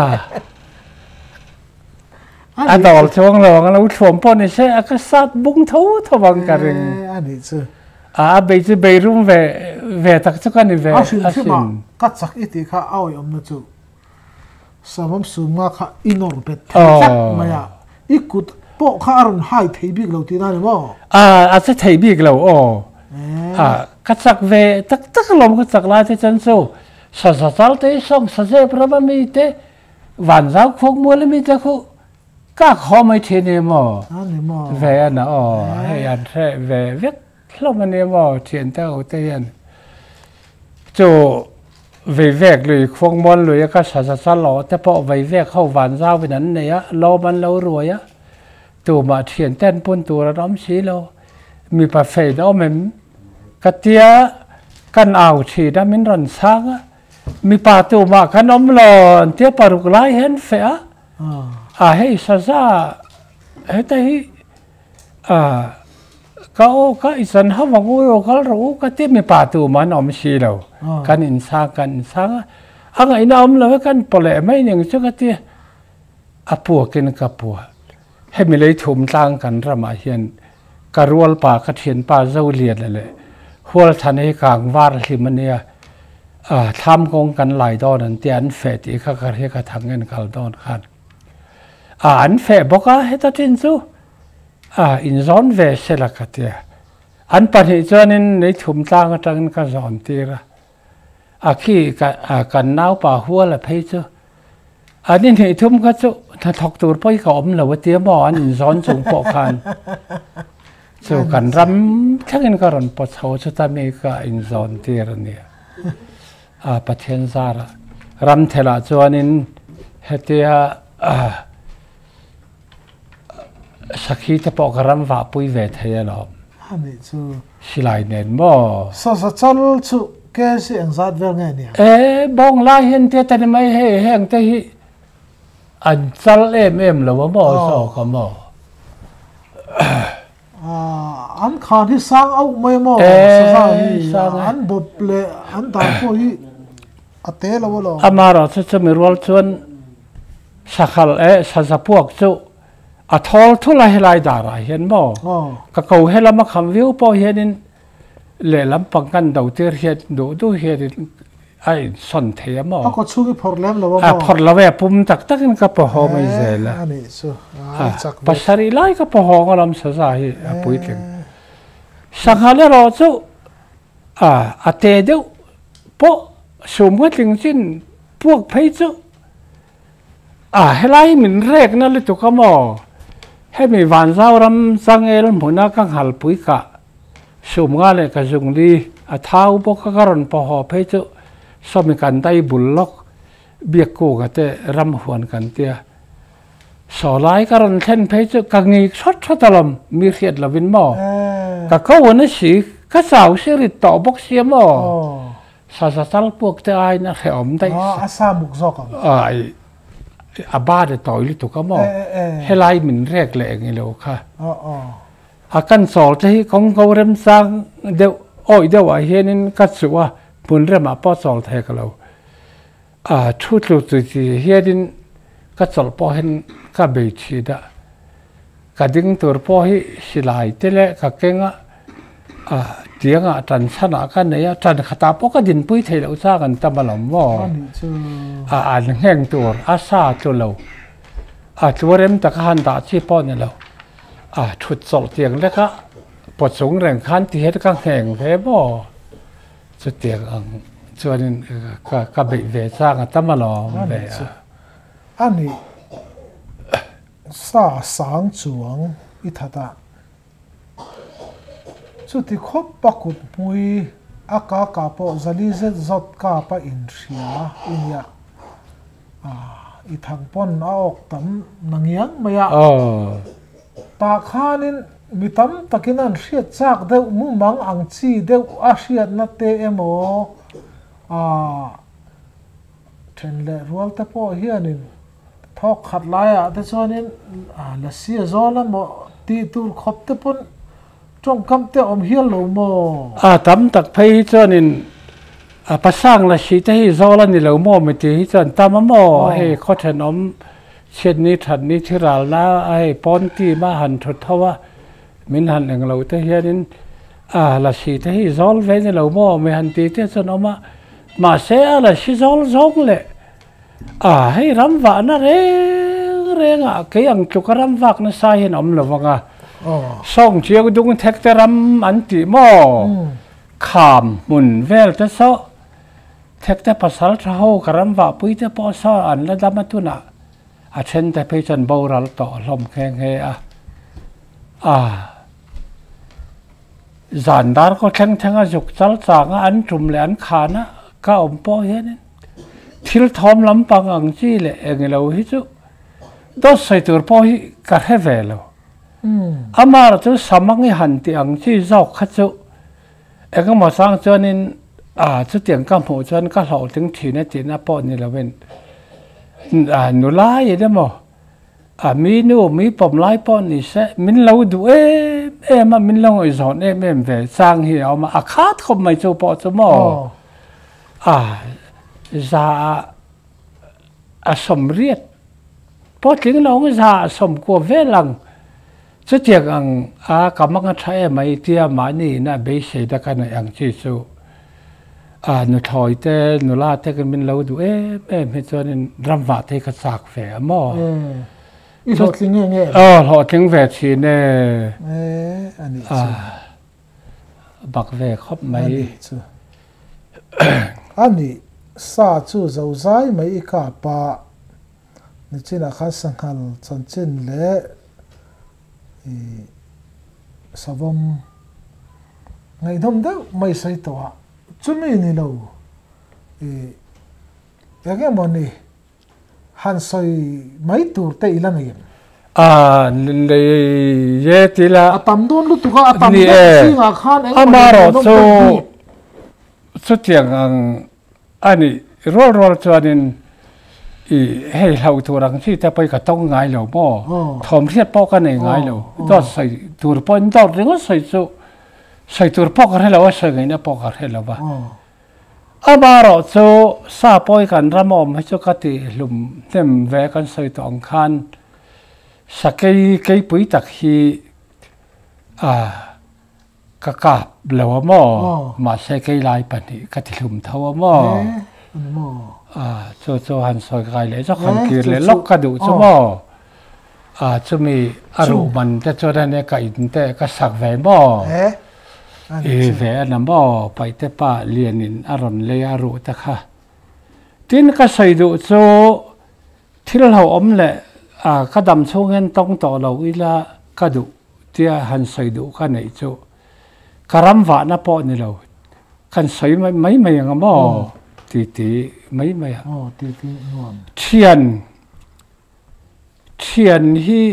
a dawl chuang lo ang, lo thluam pawh ni se, a ka sat bung tho tho ang ka ring. A nih chu. A bei chu bei rum ve ve tak chu ka ni ve a sin. A hrim hrim a, ka chak i tih kha a awihawmna chu. Savawm sumnga kha i nawr bet thei tlat mai a, i kut pawh kha a rawn hai thei bik lo tihna ni maw? A, a che thei bik lo aw. A, ka chak ve tak tak alawm ka chak lai te chuan chu saza chal te hi sawng sazep ram a mi te vanzau khuak mual a mi te khu kak haw mai thin em aw? A ni maw? Ve a na aw, hei an hreh ve vek hlawm a ni maw thiante ho te hian chu Veivek lui khuangmual lui a ka sa sa lo te pawh veivek ho van zau in an nei a, lawm an lo ruai a, tumah thian te an pun tur an awm si lo, mipa fein a awm em? Ka tia kan au thin a min rawn chhang a, mipa tumah kan awm lo an tia paruk lai hian feh a, a hei saza heta hi A, ka aw ka i chan ho vang u ro kal rawh u ka ti mipa tu man awm si lo. Kan insang kan insang a, a ngaihna awm lo e kan paw leh mai ning chu ka ti. A puakin ka pua. Hemi lei thum tlang kan ramah hian ka rual pa ka thianpa Zoliana leh Hualthana hi kang var hlim a nia. A, thlam kawng kan lai dawn an tia an feh tih kha ka hria ka thang en kal dawn khan. A, an feh bawk a heta chin chu. A inzawn ve sela ka tia. An pahnih chuanin nei thum tlang atangin ka zawn tir a. A khi kan naupa hual a phei chu an inhnih thum kha chu hnathawk tur pawh hi ka awm lo a tia maw an inzawn chung pawh khan chu kan ram thlengin ka rawn pawt chho chuta mi ka inzawn tir a nia. A Pathian zarah ram thelah chuanin hetia Sakhi te pawh ka ram vah pui ve thei alawm. A nih chu. Silai nen maw? Saza chal chu KC engzat vel nge nia? E, bawng lai hian tia ta ni mai hei heng te hi an chal em em lo a maw zawk a maw? An khan hi sang auh mai a maw? Saza hi an bawp leh an dan pawh hi a te lo alawm. Amaherawhchu chumi rual chuan sakhal eh saza puak chu. A thawl thul a helai darah hian maw? Ka ko helam a kham viau pawh hianin lehlam pang kan do tir hian duh duh hianin a insawn thei a maw? A kaw chhung i phawrh lem lo a maw? A phawrh lo e, a pum tak takin ka paw haw mai zel a. A nih chu, a chak ve. Pasarih lai ka paw haw ngaw lam saza hi a puitling. Sanghal erawh chu a te deuh pawh sum nga tling chin puak phei chu A, helai min rekna lutuk a maw? Hemi Vanzau ram changel hmuna ka nghalpui kah sum nga leh ka zungli a thau bawk a, ka rawn paw haw phei chu sawmi kan dai bul lawk biak kunga te ram huan kan tia. Saw lai ka rawn thlen phei chu ka ngik hrawt hrawt alawm, mi hriat lovin maw? Ka ko an a si, ka chau si rit tawh bawk sia maw? Saza chal puak te aiin a hrehawm daih. A sa muk zawk ang. Ai, a ba de tawi lutuk a maw? Helai min rek leh eng ilo kha. A kan chawl te hi kawng ko remchang deuh awih deuh ah hianin ka chuh a, hmun remah pawh chawl thei ka lo. A thu tlu chi chi hianin ka chawlh pawh hian ka bei thin a, ka ding tur pawh hi silai te leh ka keng a, a tiangah tan chhanah ka nei a, tan khatah pawh ka dinpui theih loh chang an tam alawm maw? A an ngheng tur a sa tlu lo, a tlu rem taka han dah chi pawh ni lo, a thut chawlh tiang leka paw chung reng khan ti hian ka ngheng ve maw? Chutiang ang chuanin ka beih ve chang a tam alawm ve a. A nih sa sang chuang i that a. Chuti khawp a kut hmui a ka ka pawh zali zet zawt kap a inhria i nia. I thang pawn a awk tam na ngiang mai a. Tah khanin mi tam takin an hriat chak deuh mumang ang chi deuh a hriatna te emaw ah then leh rual te pawh hianin thawk khat laiah te chuanin la sia zawl emaw tih tur khawp te pawn tawngkam te awm hial lo maw? A tam tak phei hi chuanin a pasang la si te hi zawl a ni lo maw mi tih hi chuan tam a maw hei khaw thenawm Chhiatni thatni thi ralna a hei pawn team a han thut tho a, min han eng lo te hianin a lasi te hi zawl ve ni lo maw mi han ti te chuan awm a, mahse a lasi zawl zawng leh a hei ram vahna reng reng ah kei ang tluka ram vak nasa hian awm lo vang a, sawng chiang dung thek te ram an tih maw kham hmun vel te saw. Thekte pasal tha ho ka ram vahpui te pawh saw an la dam a tunah a then te phei chuan boral tawh hlawm nghe nghe a. A zan dar kaw thleng thleng a zuk chal chang a an tum leh an khan a ka awm pawh hianin thil thawm lampang ang chi leh engilo hi chu dawt sawi tur pawh hi ka hre ve lo. Amah chu samang i han tih ang chi zawk kha chu Engemaw chang chuanin ah chutiang ka hmuh chuan ka hlawhtling thin a tihna pawh ni loin ah nula in emaw ah mi nu mi pawm lai pawh ni se min lo duh em em a min lo ngaihzawn em em ve chang hi a awm a, a khat khawp mai chu pawh chu maw ah za ah a sawmriat pawh tling lo ang za ah sawmkua vel ang. Chutiang ang a ka mang a tha em ai tia mahni ina beisei ta ka neih ang chi chu a nuthlawi te nula te kan min lo duh em em hi chuanin ramvah te hi ka chak ve a maw? I hlawhtling nge nge em? Aw hlawhtling ve thin e. E a nih chu. Bak ve khawp mai. A nih chu. A nih sa chu zozai mai i kap a. Nichinah khan sanghal chanchin leh ih savawm ngaihnawm deuh mai sawi tawh a, chumi ni lo ih eng emaw ni han sawi mai tur te i la nei em? A nei e ti la. A tam dawn lutuk a, a tam deuh zingah khan eng emaw ni ngaihnawm deuh bik. Chutiang ang A nih rual rual chuanin i hei hlauh tur ang chi te pawh i ka tawng ngai lo maw? Thawm hriat pawh ka nei ngai lo. Dawt sawi tur pawhin dawt ringawt sawi chu sawi tur pawh ka hre lo a, sawi ngaihna pawh ka hre lo va. Amaherawh chu sa pawi kan ram awm hi chu ka tih hlum hnem ve kan sawi tawh ang khan. Sakei keipui tak hi a ka kap lo a maw? Mahse keilai pahnih ka tihlum tho a maw? A chu chu han sawi kai leh zawk han kir leh lawk ka duh chu maw? A chumi a ruh man te chuan a nia ka in te ka sak ve maw? I ve a na maw? Paihte pa lianin a rawn lei a ruh te kha. Tin ka sawi duh chu Thil hlauhawm leh ka dam chhung hian tawng tawh lo ila ka duh tia han sawi duh ka neih chu ka ram vahna pawh ni lo, kan sawi mai mai ang a maw ti ti mai mai a. Thian thian hi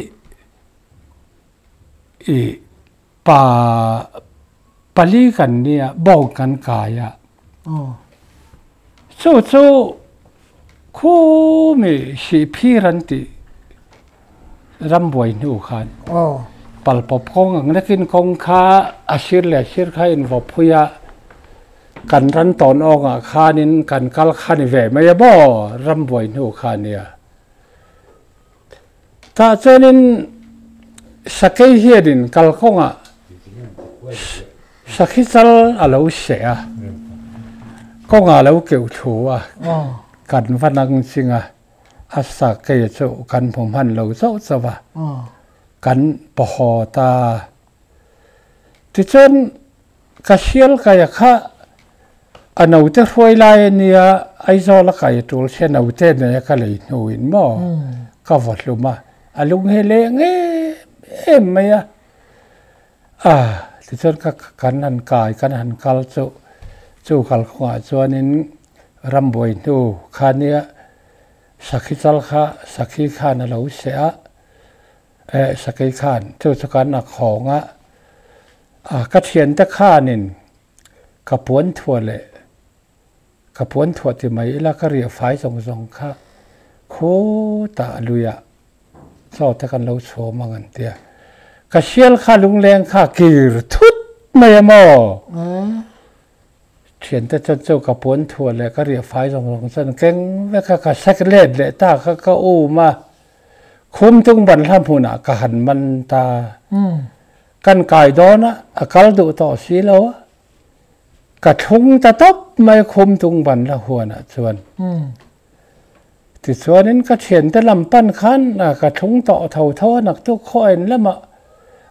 i pa pali kan nia bawng kan kai a. Chu chu khumi Sihphir an tih rambuai hnu khan palpawp kawng ang lekin kawng kha a sir leh a sir kha invawp phui a, kan ran tawn awngah khanin kan kal kha ni ve mai a maw rambuai hnu kha nia. Tah chuanin sakei hianin kalkawngah sakhi chal a lo seh a, kawngah a lo keuh thu a, kan va nang ching a, a sakei chu kan hmu hman lo chauh chauh a, kan pawhaw ta. Tichuan ka sial kaia kha a naute hruai lai a nia, Aizawl a kai tul sia naute nei a ka lei hnuin maw ka vaw hlum a, a lung hi leng em em mai a. A tichuan ka kan han kai kan han kal chu chu kalkawngah chuanin rambuai hnu kha nia sakhi chal kha sakhi khan a lo seh a. Eh sakei khan chu chu kan a khawng a, a ka thiante khanin ka puan thuah leh ka puan thuah ti mai ila ka riah fai zawng zawng kha khutah luiah chaw te kan lo chhawm ang an tia. Ka sial kha lungleng kha kir thut mai a maw? Thiante chuan chu ka puan thuah leh ka riah fai zawng zawng chuan keng vek a ka sek let leh ta kha ka um a. Khum tung ban hla hmunah ka han man ta. Kan kai dawn a, a kal duh tawh si lo a. Ka thlung ta tawp mai khum tung ban hla huanah chuan. Tichuanin ka thiante lam pan khan ka thlung tawh tho tho a, naktuk khaw en lamah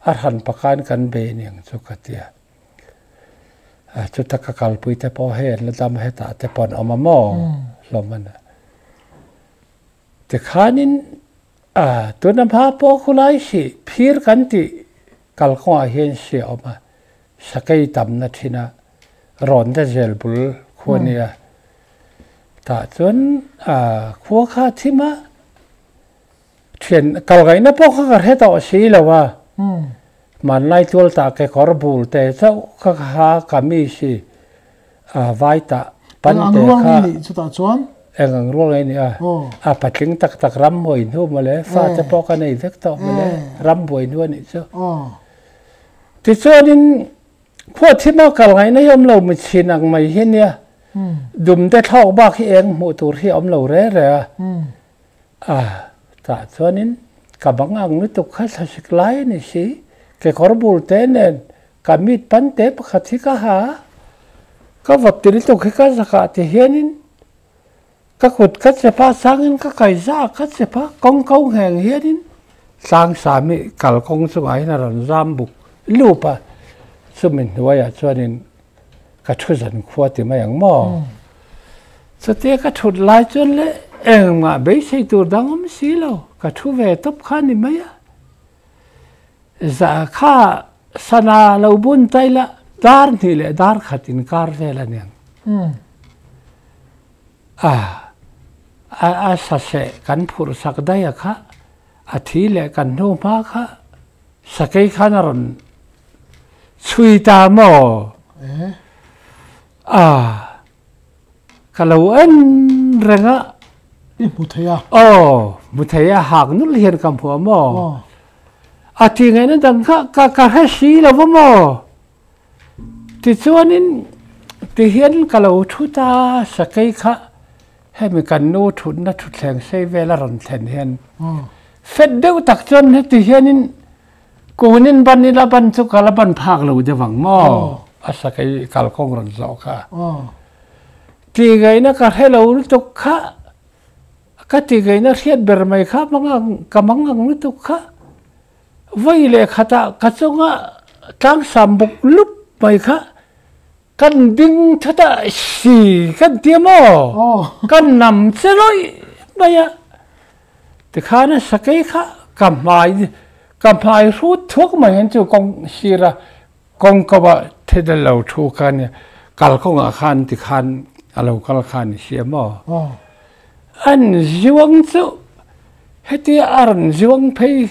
a hran pakan kan be aniang chu ka ti a. Chuta ka kalpui te pawh hei an la dam a, hetah te pawh an awm a maw hlawm a nia. Tikhanin a tuna hma pawh khulai si phir kan tih kalkawngah hian si a awm a, sakei tamna thin a, rawn te zel bul khua nia. Tah chuan a khua kha a thim a, thian kal ngaihna pawh kha ka hre tawh si lo a, hmanlai tual tah kekawr bul te chauh kha ka ha kamis hi a vai tah pan te kha eng ang rual nge ni a a patling tak tak ram buai hnu mawle fa te pawh ka nei vek tawh mawle ram buai hnu a nih chu tichuanin khuah thim a kal ngaihna hi awm lo mitchhin ang mai hi ania dum te thlawk bak hi eng hmuh tur hi a awm lo re re a a tah chuanin ka bang ang lutuk kha thlasik lai a ni si kekawr bul te nen Ka mit pan te pakhat hi ka ha a, ka vawt ti lutuk hi ka zakah ti hianin ka kut ka chep a, changin ka kaihza ka chep a, kawng ko ngheng hianin tlang sami kalkawng chungah hian a rawn zam buk lup a, chumi hnuaiah chuanin ka thu zan khua ti mai ang maw? Chutia ka thut lai chuan le engmah beisei tur dang awm si lo, ka thu ve tawp kha ni mai a. Za kha sana lo bun ta ila dar hnih leh dar khat inkar vel a niang. A a saseh kan phurh sak daih a kha a thi leh kan hnu hma kha sakei khan a rawn chhui ta maw? A ka lo en reng a. I hmu thei a? Aw, hmu thei a, hak nul hian ka hmu a maw? A ti ngaihna dang kha ka ka hre si lo va maw? Tichuanin tihian ka lo thu ta sakei kha hemi kan nu thutna thutthleng sei vel a rawn thlen hian Fet deuh tak chuan heti hianin kunin ban ila ban chu ka la ban phak lo deuh ang maw? A sakei kalkawng rawn zawh kha. Ti ngaihna ka hre lo lutuk kha, ka ti ngaihna hriat ber mai kha ka mangang lutuk kha. Vawi leh khatah ka chunga tlangsam buk lup mai kha Kan ding that a si kan ti maw? Kan nam che lawih mai a. Tikhan a sakei kha ka hmai ka hmai hrut thuak mai hian chu kawng sir a kawng ko ah thil a lo thu kha nia kalkawng ah khan tikhan a lo kal kha a ni si a maw? An zuang chu hetia a rawn zuang phei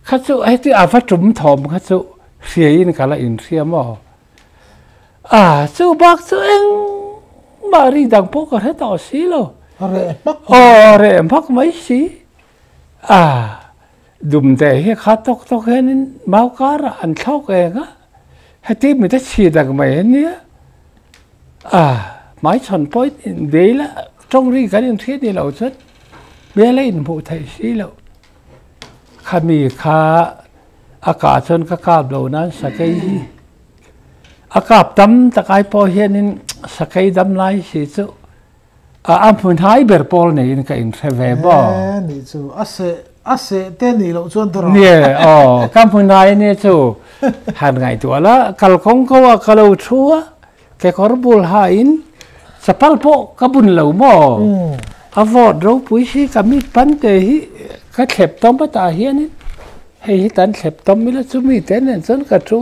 kha chu heti a va tum thawm kha chu hriaiin ka la inhria maw? A chu bak chu engmah ri dang pawh ka hre tawh si lo. A reh hmak mai. Aw a reh hmak mai si. A dumte hi kha tawk tawk hianin mau karah an thlawk eng a, heti mit a chhi dak mai a nia. A hmaichhawn pawhin inbei la tawng ri kan inhria ni lo chuan hmel a inhmuh theih si loh. Khami kha a kah chuan ka kap lo nan sakei hi a kap tam tak ai pawh hianin sakei dam lai si chu a a hmun hai ber pawl neiin ka inhre ve maw. E nih chu a seh a seh te nih loh chuan dawrah. Nie aw ka hmun hai ania chu han ngaihtuah la kalkawng ko ah ka lo thu a kekawr bul hain chapal pawh ka bun lo maw a vawt ropui hi ka mit pan te hi ka thlep tawm a tah hianin hei hi tan thlep tawm ila chumi te nen chuan ka thu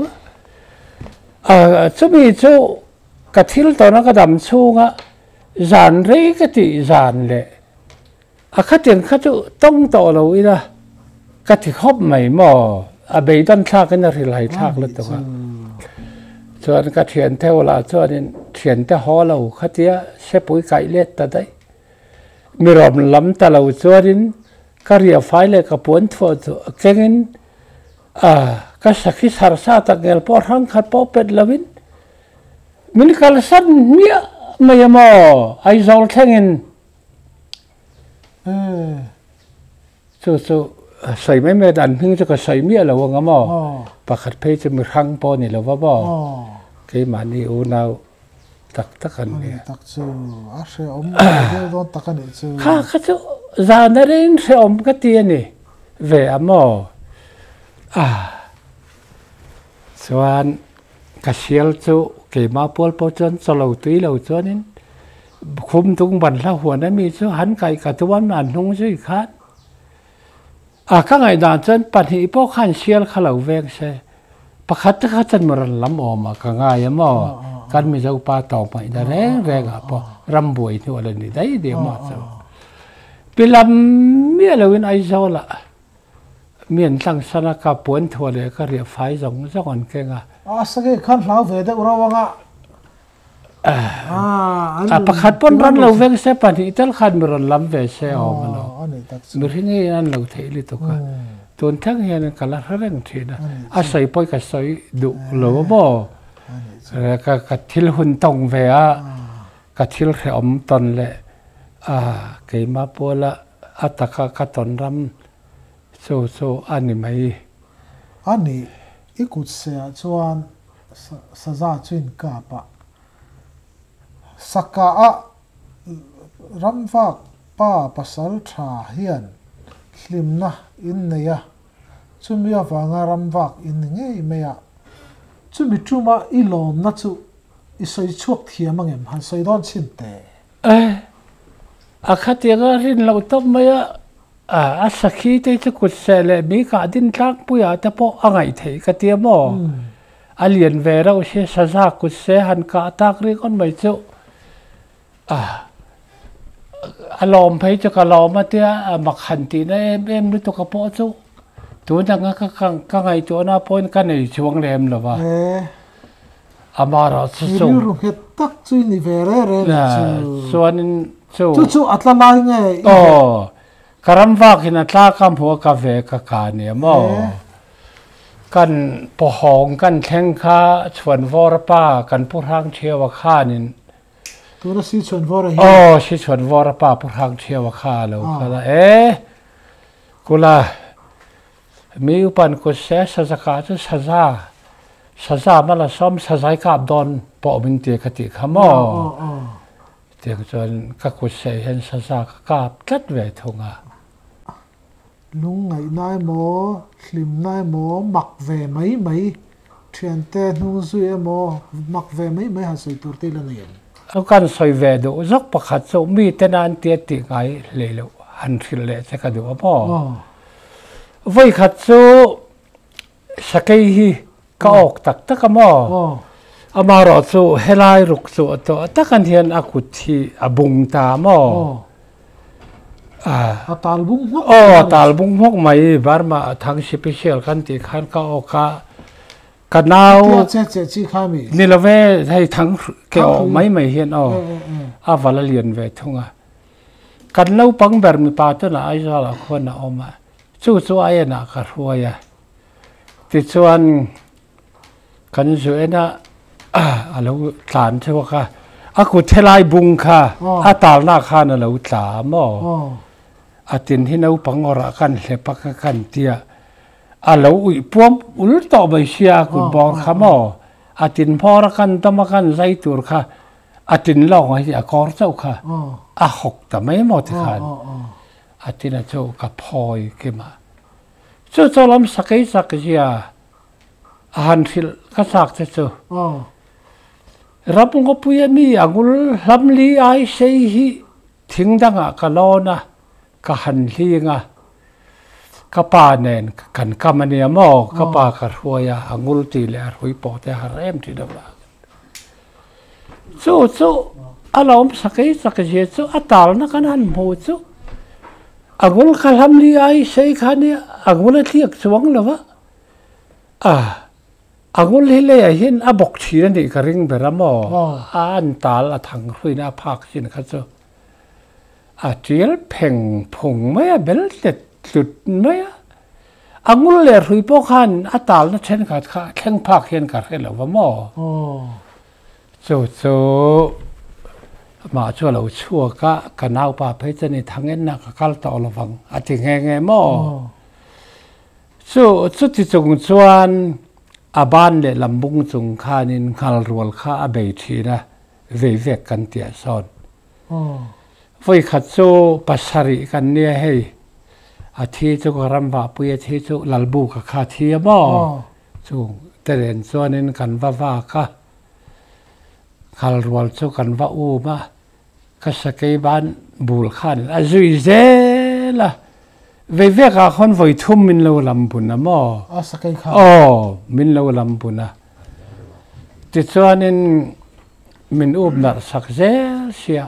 a chumi chu ka thil tawna ka dam chhunga zan rei ka tih zan leh A khatiang kha chu tawng tawh lo ila ka ti khawp mai maw? A beidawn thlakin a hrilhai thlak lutuk a. Chuan ka thian theuh lah chuanin thiante haw lo khatia sepui kaih let ta daih. Mi rawm lam ta lo chuanin ka riahfai leh ka puan thuah chu kengin a ka sakhi sarsa tak ngel pawh hrang khat pawh pet loin min kalsan hmiah mai a maw? Aizawl thlengin. Chu chu sawi mai mai dan hming chu ka sawi miah lo ang a maw? Pakhat phei chu mi hrang pawh a ni lo va maw? Keimahni unau tak tak an ni. Tak chu a hrehawm deuh dawn tak a nih chu. Kha kha chu zan a reng hrehawm ka ti a ni ve a maw? A chuan ka sial chu keimah pual pawh chuan chaw lo tui lo chuanin Khum tung ban hla huan a mi chu han kaih ka tuam nan hnung zui khan a ka ngaihdan chuan pahnih pawh khan sial kha lo veng se pakhat te kha chuan rawn lam awm ah ka ngai a maw kan Mizo pa tawng hmaihna reng reng ah pawh ram buai hnu a la ni daih daih maw chu pi lam miah lo in Aizawl ah mi an tlang san a ka puan thuah leh ka riah fai zawng zawng an keng a. A sakei khan hlau ve deuh rau ang a. A pakhat pawn ran lo veng se pahnih tal khan mi rawn lam ve se awm a lo. Mihring hi an lo theih lutuk a. Tun thleng hian ka la hre reng thin a. A sawi pawh ka sawi duh lo a maw. Ka ka thil hun tawng ve a, ka thil hrehawm tawn leh a keimah puala a taka ka tawn ram chu chu a ni mai. A nih, i kut sehah chuan Saza chu in kap a, Saka a ramvak pa pasal tha hian hlimna in nei a, chumi avanga ramvak in ni ngei mai a, chumi tuma i lawmna chu i sawi chhuak thiam angem han sawi dawn chhin teh. Eh, a khatiang a rin loh tawp mai a, a sakhi te chu kut seh leh mi kah din tlangpuiah te pawh a ngaih theih ka tia maw? A lian ve reuh si saza kut seh han kah tak ringawt mai chu a a lawm phei chu ka lawm a tia a mak han tihna em em lutuk a pawh chu tun anga ka ka ngaihtuahna pawhin ka nei chuang lem lo va. Amarawh chu chu. Rilru nghet tak chu i ni ve re re nih chu. Chuanin chu. Chu chu a tla lai nge i ve? Aw, ka ram vakin a tla ka hmu a ka ve ka ka nia maw? Kan pawhawng kan thleng kha Chhuanvawra pa kan Pu Hrangṭhiaua khanin. Tuna si Chhuanvawra hi? Aw, si Chhuanvawra pa Pu Hrangṭhiaua kha a lo kal a, e. Kula mi upan kut se saza kah chu saza saza mala sawm sazai kap dawn pawh min ti ka tih kha maw? Tiang chuan ka kut seh hian saza ka kap tlat ve thung a. Lungngaihna emaw, hlimna emaw, mak ve mai mai, thiante hnung zui emaw, mak ve mai mai han sawi tur te ila nei em? Kan sawi ve duh zawk pakhat chu mite nan tia tih ngai hlei loh han hrilh leh che ka duh a maw? Vawikhat chu sakei hi ka awk tak tak a maw? Amaherawh chu helai ruk chu a tawh tak an hian a kut hi a bung ta a maw? A tal bung hmawk mai. Aw, a tal bung hmawk mai. Burma thang sipisial kan tih khan ka awk a. Ka nau Che che chi kha mi? Ni lo ve, hei thang ke awh mai mai hian aw a val a lian ve thung a. Kan naupang ber mipa tunah Aizawl ah khuan a awm a, chu chu a en ah ka hruai a. Tichuan kan zu en a, a lo tlan chhuak a, a kut helai bung kha a talna khan a lo tla a maw? A tin hi naupang awrah kan hlep a ka kan tia. A lo uih puam ul tawh mai sia a kut bawr kha maw? A tin hmawr a kan dam a kan zai tur kha a tin lawng a hi a kawr chauh kha a hawk ta mai maw tikhan a tin a chu ka phawi kim a. Chu chu lam sakei chak zia a han hrilh ka chak te chu ram ngawpui a mi a ngul hlam li ai sei hi thing dangah ka lawn a. Ka han hling a, ka pa nen kan kam a nia maw? Ka pa ka hruai a, a ngul tih leh a hrui pawh te a har em tih deuh lah. Chu chu a lawm sakei chak zia chu a talna kan han hmu chu a ngul ka hlam li ai sei kha nia, a ngul a tliak chuang lo va, a a ngul hi leiah hian a bawk thin a nih ka ring ber a maw? A an tal a thang hruina a phak chin kha chu. A tial pheng phung mai a, bel tlet tlut mai a. A ngul leh hrui pawh khan a talna thenkhat kha a thleng phak hian ka hre lo va maw? Chu chu amah chu a lo chhuak a, ka naupa phei chuan i thang enna ka kal tawh lo vang a ti nghe nghe maw? Chu chuti chung chuan a ban leh lambung chung khanin nghal rual kha a bei thin a, vei vek kan tih sawn. Vawi khat chu pasarih kan nia hei, a thi chu ka ram vahpui a thi chu Lalbuka kha a thi a maw? Chu te nen chuanin kan va vak a, nghal rual chu kan va um a, ka sakei ban bul khan a zui zel a, vei vekah khawn vawi thum min lo lam bun a maw? A sakei kha? Aw, min lo lam bun a. Tichuanin min up narh sak zel sia,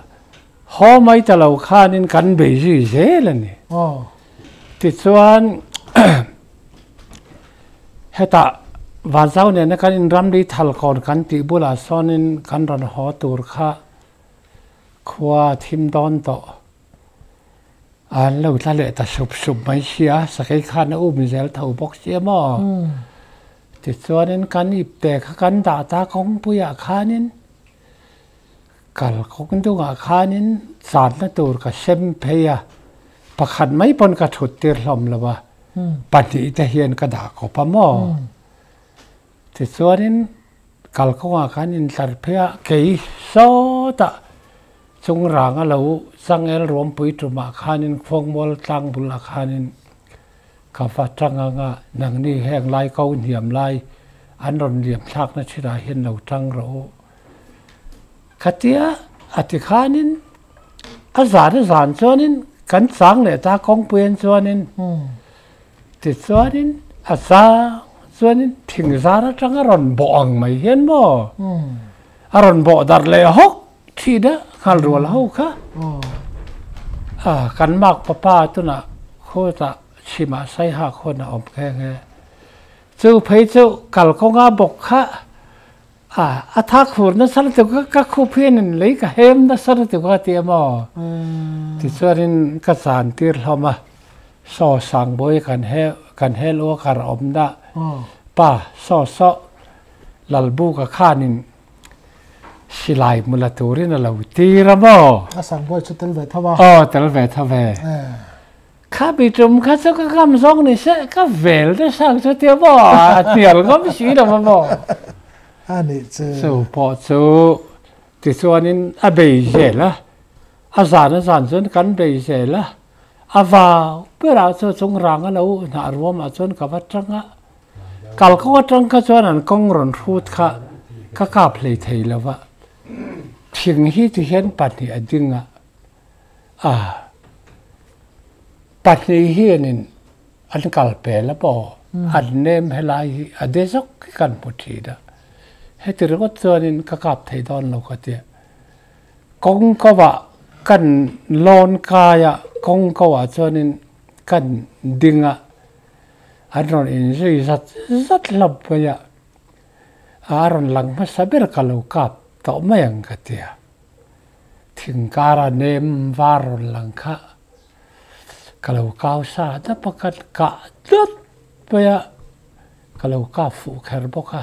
haw mai ta lo khanin kan bei zui zel a ni. Tichuan hetah Vanzau nena kan inramri thalkawn kan tih bulah sawnin kan rawn haw tur kha khua a thim dawn tawh. An lo tla leh ta sup sup mai sia, sakei khan a um zel tho bawk sia maw? Tichuanin kan ipte kha kan dah ta kawngpuiah khanin kal kawng dungah khanin channa tur ka sem phei a, pakhat mai pawn ka thut tir hlawm lo a, pahnih te hian ka dah kawp a maw? Tichuanin kal kawngah khan intlar phei a, kei sawtah Chung rang a lo changel ruampui tumah khanin Khuangmual tlang bulah khanin ka va tang ang a, nangni heng lai ko hniam lai an rawn liam thlakna thinah hian lo tang rawh u. Khatia a ti khanin a zan a zan chuanin kan chang leh ta kawngpui an chuanin tichuanin a chang chuanin thingzar atanga rawn bawh ang mai hian maw a rawn bawh darh leh hawk Thi dah nghal rual ho kha a kan mak papa tunah khawtah chhimah saiha khawn a awm nghe nghe. Chu phei chu kalkawnga bawk kha a a tha khur nasa lutuk a ka khup hian in lei ka hem nasa lutuk a ti a maw? Tichuanin ka chan tir hlawm a, saw Sangbawi kan he kan hel uakar awmna pa saw saw Lalbuka khanin Silai hmu la turin a lo tir a maw? A Sangbawi chu tel ve tho a. Aw, tel ve tho ve. Kha mi tum kha chu ka ngam zawng ni se ka vel te sang chu tia maw a hnial ngam si lo va maw. A nih chu. Chu pawh chu tichuanin a bei zel a, a zan a zan chuan kan bei zel a, a vau berah chu chung rang a lo hnah ruamah chuan ka va tang a, kalkawng atang kha chuan an kawng rawn hrut kha ka kap hlei thei lo va, thing hi tihian pahnih a ding a. A pahnih hianin an kal pel a maw an nem helai hi a de zawk hi kan hmu thin a, heti ringawt chuanin ka kap thei dawn lo ka tia. Kawng kovah kan lawn kai a, kawng kovah chuanin kan ding a, an rawn inzui zat zat hlawm mai a, a rawn lang hmasa ber ka lo kap tawh mai ang ka tia. Thing kara nem var rawn lang kha ka lo kau sa dap a, ka kah dawt mai a, ka lo kap fuh kher bawk a.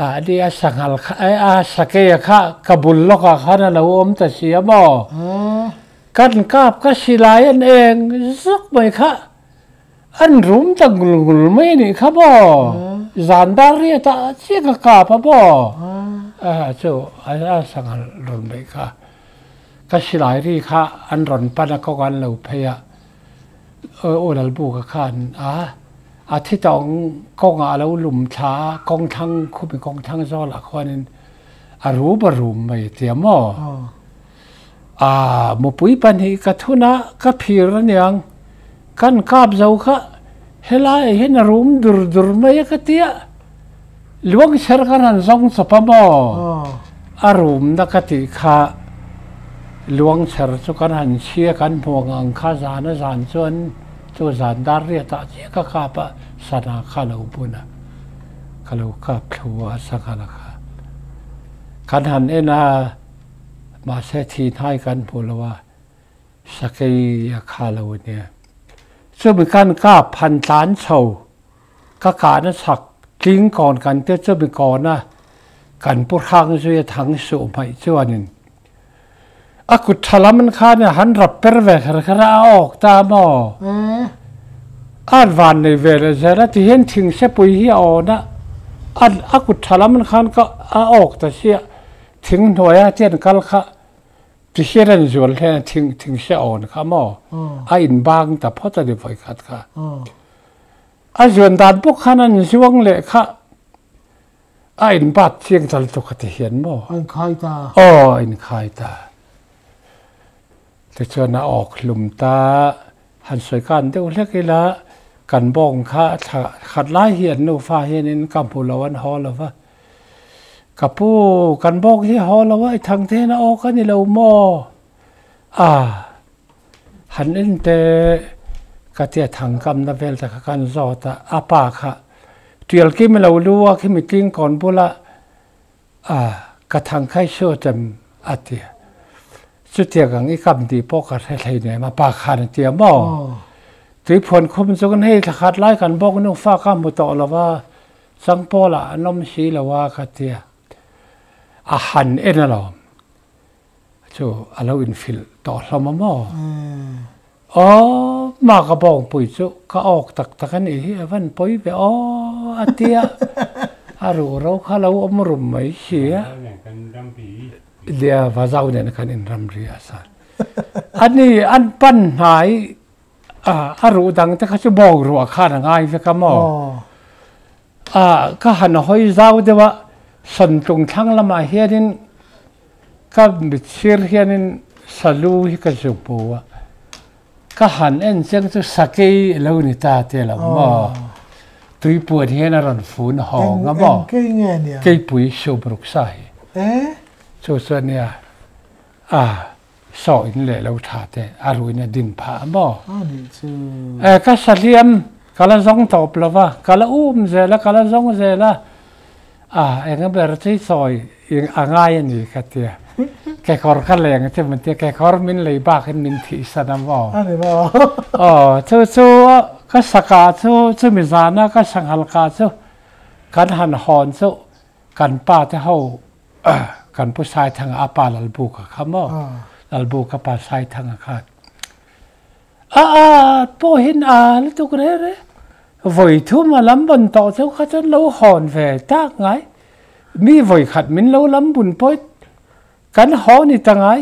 A ni a sanghal kha eh a sakei kha ka bul lawkah khan a lo awm ta si a maw? Kan kap ka silai an eng zuk mai kha an rum ta ngul ngul mai a nih kha maw? Zan dar riat ah chiah ka kap a maw? A chu a sanghal rawn beih kha ka silai ri kha an rawn pan a kawng an lo phei a. Aw Lalbuka khan a a thi tawng kawngah a lo lum thla a, kawng thlang khumi kawng thlang zawlah khuanin a rum a rum mai a tia maw? A mupui pahnih ka thun a, ka phir aniang kan kap zo kha helaiah hian a rum dur dur mai a ka tia, luang chher kan han zawng chawp a maw? A rumna ka tih kha luang chher chu kan han chhia kan hmuang ang kha zan a zan chuan chu zan dar riat ah chiah ka kap a sana kha lo bun a ka lo kap thlu a sangha kha kan han en a mahse thi hnai kan hmu lo a sakei a kha lo ania chumi kan kap han tlan chho Ka kahna chak tling kawn kan te chumi kawna kan pu hrang zui a thang suh hmaih chuanin a kut tha lam an khan a han rap per ve kher kher a, a awk ta maw? A van nei ve leh zel a, tihian thing sepui hi a awn a, a kut tha lam an khan ka a awk ta sia, thing hnuaia tian kal kha Tihian an zual hlen a thing thing se awn kha maw? A in bang ta phawt a ni vawi khat kha. A zuan dan bawk khan an zuang leh kha a in bat chiang tal tu kha tihian maw? A in khai ta. Aw, a in khai ta. Tichuan a awk hlum ta, han sawi kan deuh hlek ila kan bawng kha thla khat lai hi an nufa hianin ka hmu lo an haw lo va. Ka pu, kan bawk hi haw lo a, i thang te hian a awk a ni lo maw? A, han en teh, ka tia thang kamna vel te kha kan zawt a, a pa kha tial kim lo lu a khi mitling kawn bula, a, ka thang khai su chem a ti. Chutiang ang i kam tih pawh ka hre hlei nem a, pa khan a ti a maw? Tuiphuan khum chu kan hei thla khat lai kan bawk nufa ka hmu tawh lo va, Changpawlah an awm si lo a ka tia, a han en alawm chu a lo infilh tawh hlawm a maw? Aw mah ka bawngpui chu ka awk tak tak a nih hi a van pawi ve aw a tia, a ruh ro kha lo awm rum mai si a. Nia Vazau nen khan inramri a san. Ani an pan hnai A ruh dang te kha chu bawng ruah khan a ngai vek a maw? A ka han hawi zau deuh a, sawntlung thlang lamah hianin ka mitsir hianin salu hi ka zu hmu a, ka han en chiang chu sakei a lo ni ta te lo maw? Tuipuan hian a rawn fun hawng a maw? Keipui subruk sa hi. Chu chu a nia. A. Saw in leh lo tha te a ruin a din phah a maw? A nih chu. Eh ka sahliam ka la zawng tawp lo va, ka la um zel a, ka la zawng zel a, ah eng ber chu i sawi a ngai a ni ka tia. Kekawr ka leng che min tia, kekawr min lei bakin min thih san a maw? A ni maw? Aw chu chu ka saka chu chumi zana ka sanghal ka chu kan han hawn chu kan pa te ho kan pu Saithanga a pa Lalbuka kha maw Lalbuka pa Saithanga kha A a pawhin a lutuk reh reh. Vawi thum a lam bun tawh chu kha chuan lo hawn ve tak ngai. Mi vawi khat min lo lam bun pawh kan haw ni ta ngai.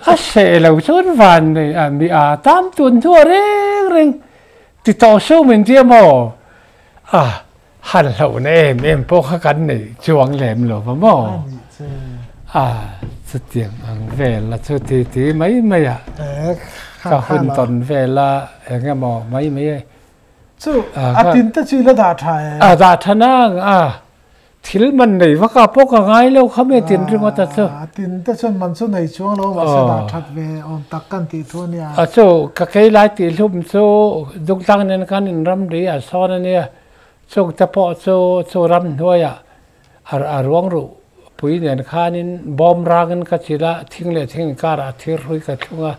A seh lo chuan van nei a mi a tam tun hnu a reng reng ti tawh su min tia maw? A han hlauhna em em pawh kha kan nei chuang lem lo va maw? A chutiang ang vel a chu ti ti mai mai a ka hun tawn vel a eng emaw mai mai e. Chu a tin te chu i la dah tha e. A dah tha nang a. Thil man nei vak ah pawh ka ngai lo kha me tin ringawt a chu. A tin te chuan man chu nei chuang lo mahse dah that ve awm tak kan tih thu a nia. A chu ka kei lai tih hlum chu Dungtlang nen khan in ram ri a sawn a nia. Chung te pawh chu chu ram hnuaiah a ruang ruh pui nen khanin bawm rangin ka chilh a, thing leh thing inkarah thir hrui ka thlung a,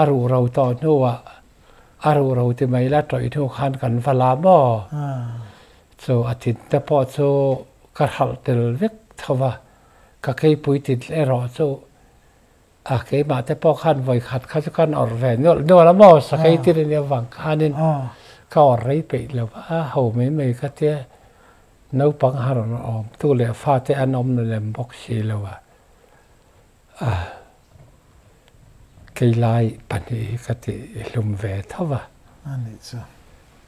a ruh ro tawh hnuah a ruh ro ti mai la tawih hnu khan kan va la maw? Chu a tin te pawh chu ka hralh tel vek tho va, ka keipui tin erawh chu a keimah te pawh khan vawi khat kha chu kan awrh ve nual nual a maw, sakei tin a nih avang khanin ka awrh rei peih lo va, ho mai mai ka tia naupang har awm tu leh fate an awm lem bawk si lo a, a keilai pahnih hi ka tih hlum ve tho va. A nih chu.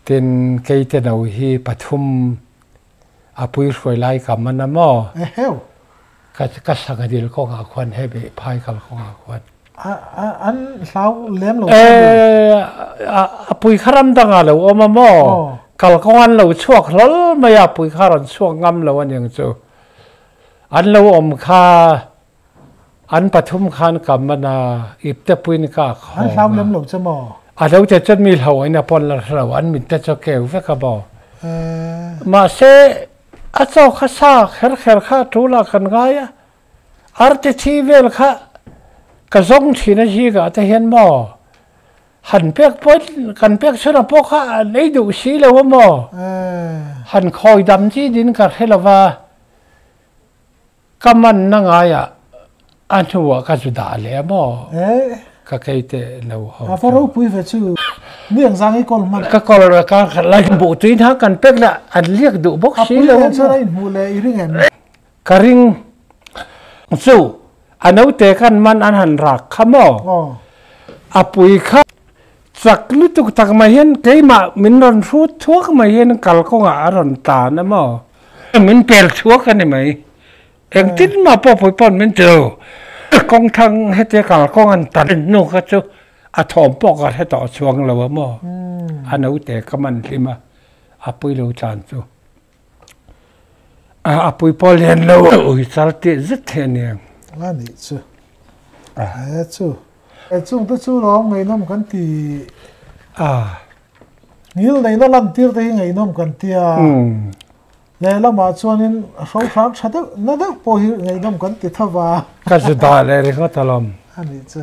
Tin, kei te no hi pathum a pui hruai lai ka man a maw? Eheu! Ka ka sangha dil kawngah khuan he beh phai kal kawngah khuan. A a an hlau lem lo che E, a a pui kha ram dangah lo awm a maw? Kal kawng an lo chhuak hlawl mai a, pui kha rawn chhuak ngam lo aniang chu. An lo awm kha An pathum khan ka man a, ipte puiin ka a khawng a. An hlau lem lo che maw? A lo te chuan mi hlo in a pawn la hre lo, an mit te chu a keu vek a maw? Mahse, a chaw kha sa kher kher kha a tul ah kan ngai a, arte thi vel kha ka zawng thin a zingah te hian maw? Han pek pawh kan pek chhun a pawh kha an ei duh si lo a maw? Han khawi dam chi din ka hre lo va. Ka manna ngaiah a hnuah ka zu dah leh a maw? Ka kei teh lo ho chu. A va ropui ve chu. Mi ang zang i kawl hman. Ka kawl a kar khat lai buh tui hna kan pek lah an liak duh bawk si lo a maw? A pui nen chuan a inhmuh leh i ring em? Ka ring chu a naute kan man an han rak kha maw? A pui kha chak lutuk tak mai hian keimah min rawn hrut thuak mai hian kalkawngah a rawn tlan a maw? Min pel chhuak a ni mai. Engtin mah pawh pawih pawn min ti lo. Kawng thang hetia kal kawng an tan hnu kha chu a thawm pawh ka hre tawh chuang lo a maw. A naute ka man hlim a, a pui lo tlan chu. A pui pawh lian lo ui chal tih zet thei a nia. A nih chu. E chu. E chung te chu lawm ngaihnawm kan ti. A. Ngil neihna lantir te hi ngaihnawm kan ti a, lehlamah chuanin hro hrang tha deuh na deuh pawh hi ngaihnawm kan ti tho va. Ka zu dah leh ringawt alawm. A nih chu.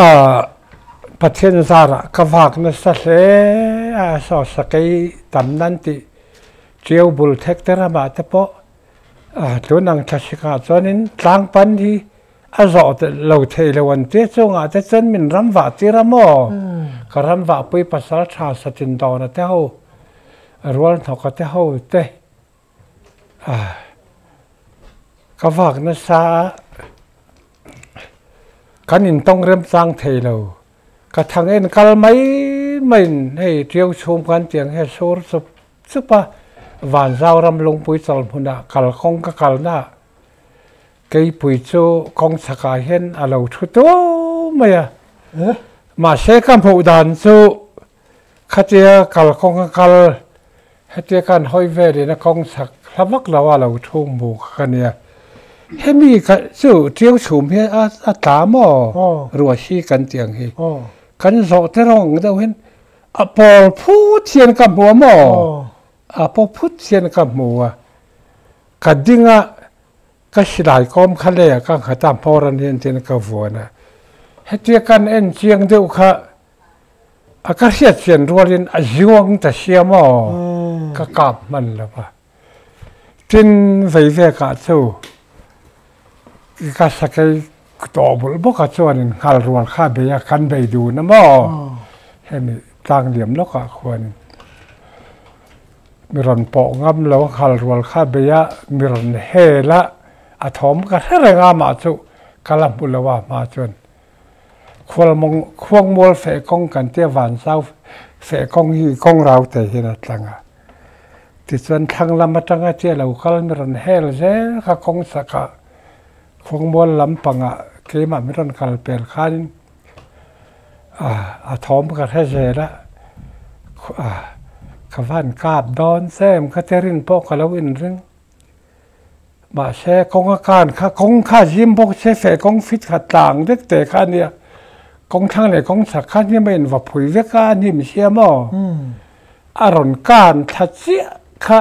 A Pathian zarah ka vak nasa hle a, saw sakei tam nan tih ṭiau bul thek te ramah te pawh tun ang thlasikah chuanin tlang pan hi A zawh lo thei lo an tia chungah te chuan min ram vah tir a maw? Ka ram vahpui pasal tha satin dawna te ho, rual hnawka te ho te ka vak nasa a, kan intawng remchang thei lo. Ka thang en kal mai maiin hei ṭiau chhum kan tiang hian sur chup chup a, Vanzau ram lungpui chawlh hmunah kalkawng ka kalna ah Keipui chu kawng chhakah hian a lo thu tuau mai a, mahse ka hmuh dan chu khatia kalkawng a kal hetia kan hawi velin a kawng chhak hla vak lo a lo thu hmu kha ka nia. Hemi kha chu ṭiau chhum hi a tla maw ruah hi kan tih ang hi kan zawh te rawng deuh hian a pawl phut hian ka hmu a maw a paw phut hian ka hmu a ka ding a. Ka silai kawm kha lei ah ka nghat a, hmawr an hian tiin ka vuan a. Hetia kan en chiang deuh kha a ka hriat chian rualin a zuang ta sia maw ka kap hman lo va. Tin vei vekah chu ka sakei Tobul bawka chuanin nghal rual kha bei a, kan bei dun a maw? Hemi tlang liam lawkah khuanin mi rawn pawh ngam lo a, nghal rual kha bei a, mi rawn hel a, a thawm ka hre reng a, amah chu ka la hmu lo a hma chuan Khualmawng Khuangmual feh kawng kan tia Vanzau feh kawng hi kawng rau te hian a tlang a, tichuan thlang lam atanga tia lo kal mi rawn hel zel kha kawng chakah Khuangmual lampangah keimah min rawn kal pel khanin a thawm ka hre zel a, ka van kap dawn che em kha te rin pawh ka lo inring. Mahse kawng a kan kha kawng kha zim bawk se feh kawng fit kha tlang vek te kha a nia, kawng thlang leh kawng chhak kha hnim a inva phui vek a, a hnim sia maw? A rawn kan thla chiah kha.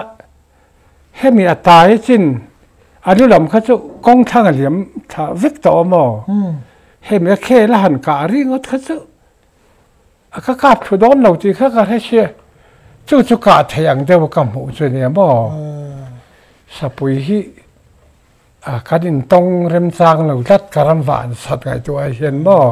Hemi a tai chin a lu lam kha chu kawng thlang a liam thla vek tawh a maw? Hemi a khel a han kah ringawt kha chu a ka kap thu dawn lo tih kha ka hre sia. Chu chu kah theih ang deuh ka hmuh chu nia maw? Sapui hi a kan intawng remchang lo tlat ka ram vah an sat ngaihtuah ah hian maw?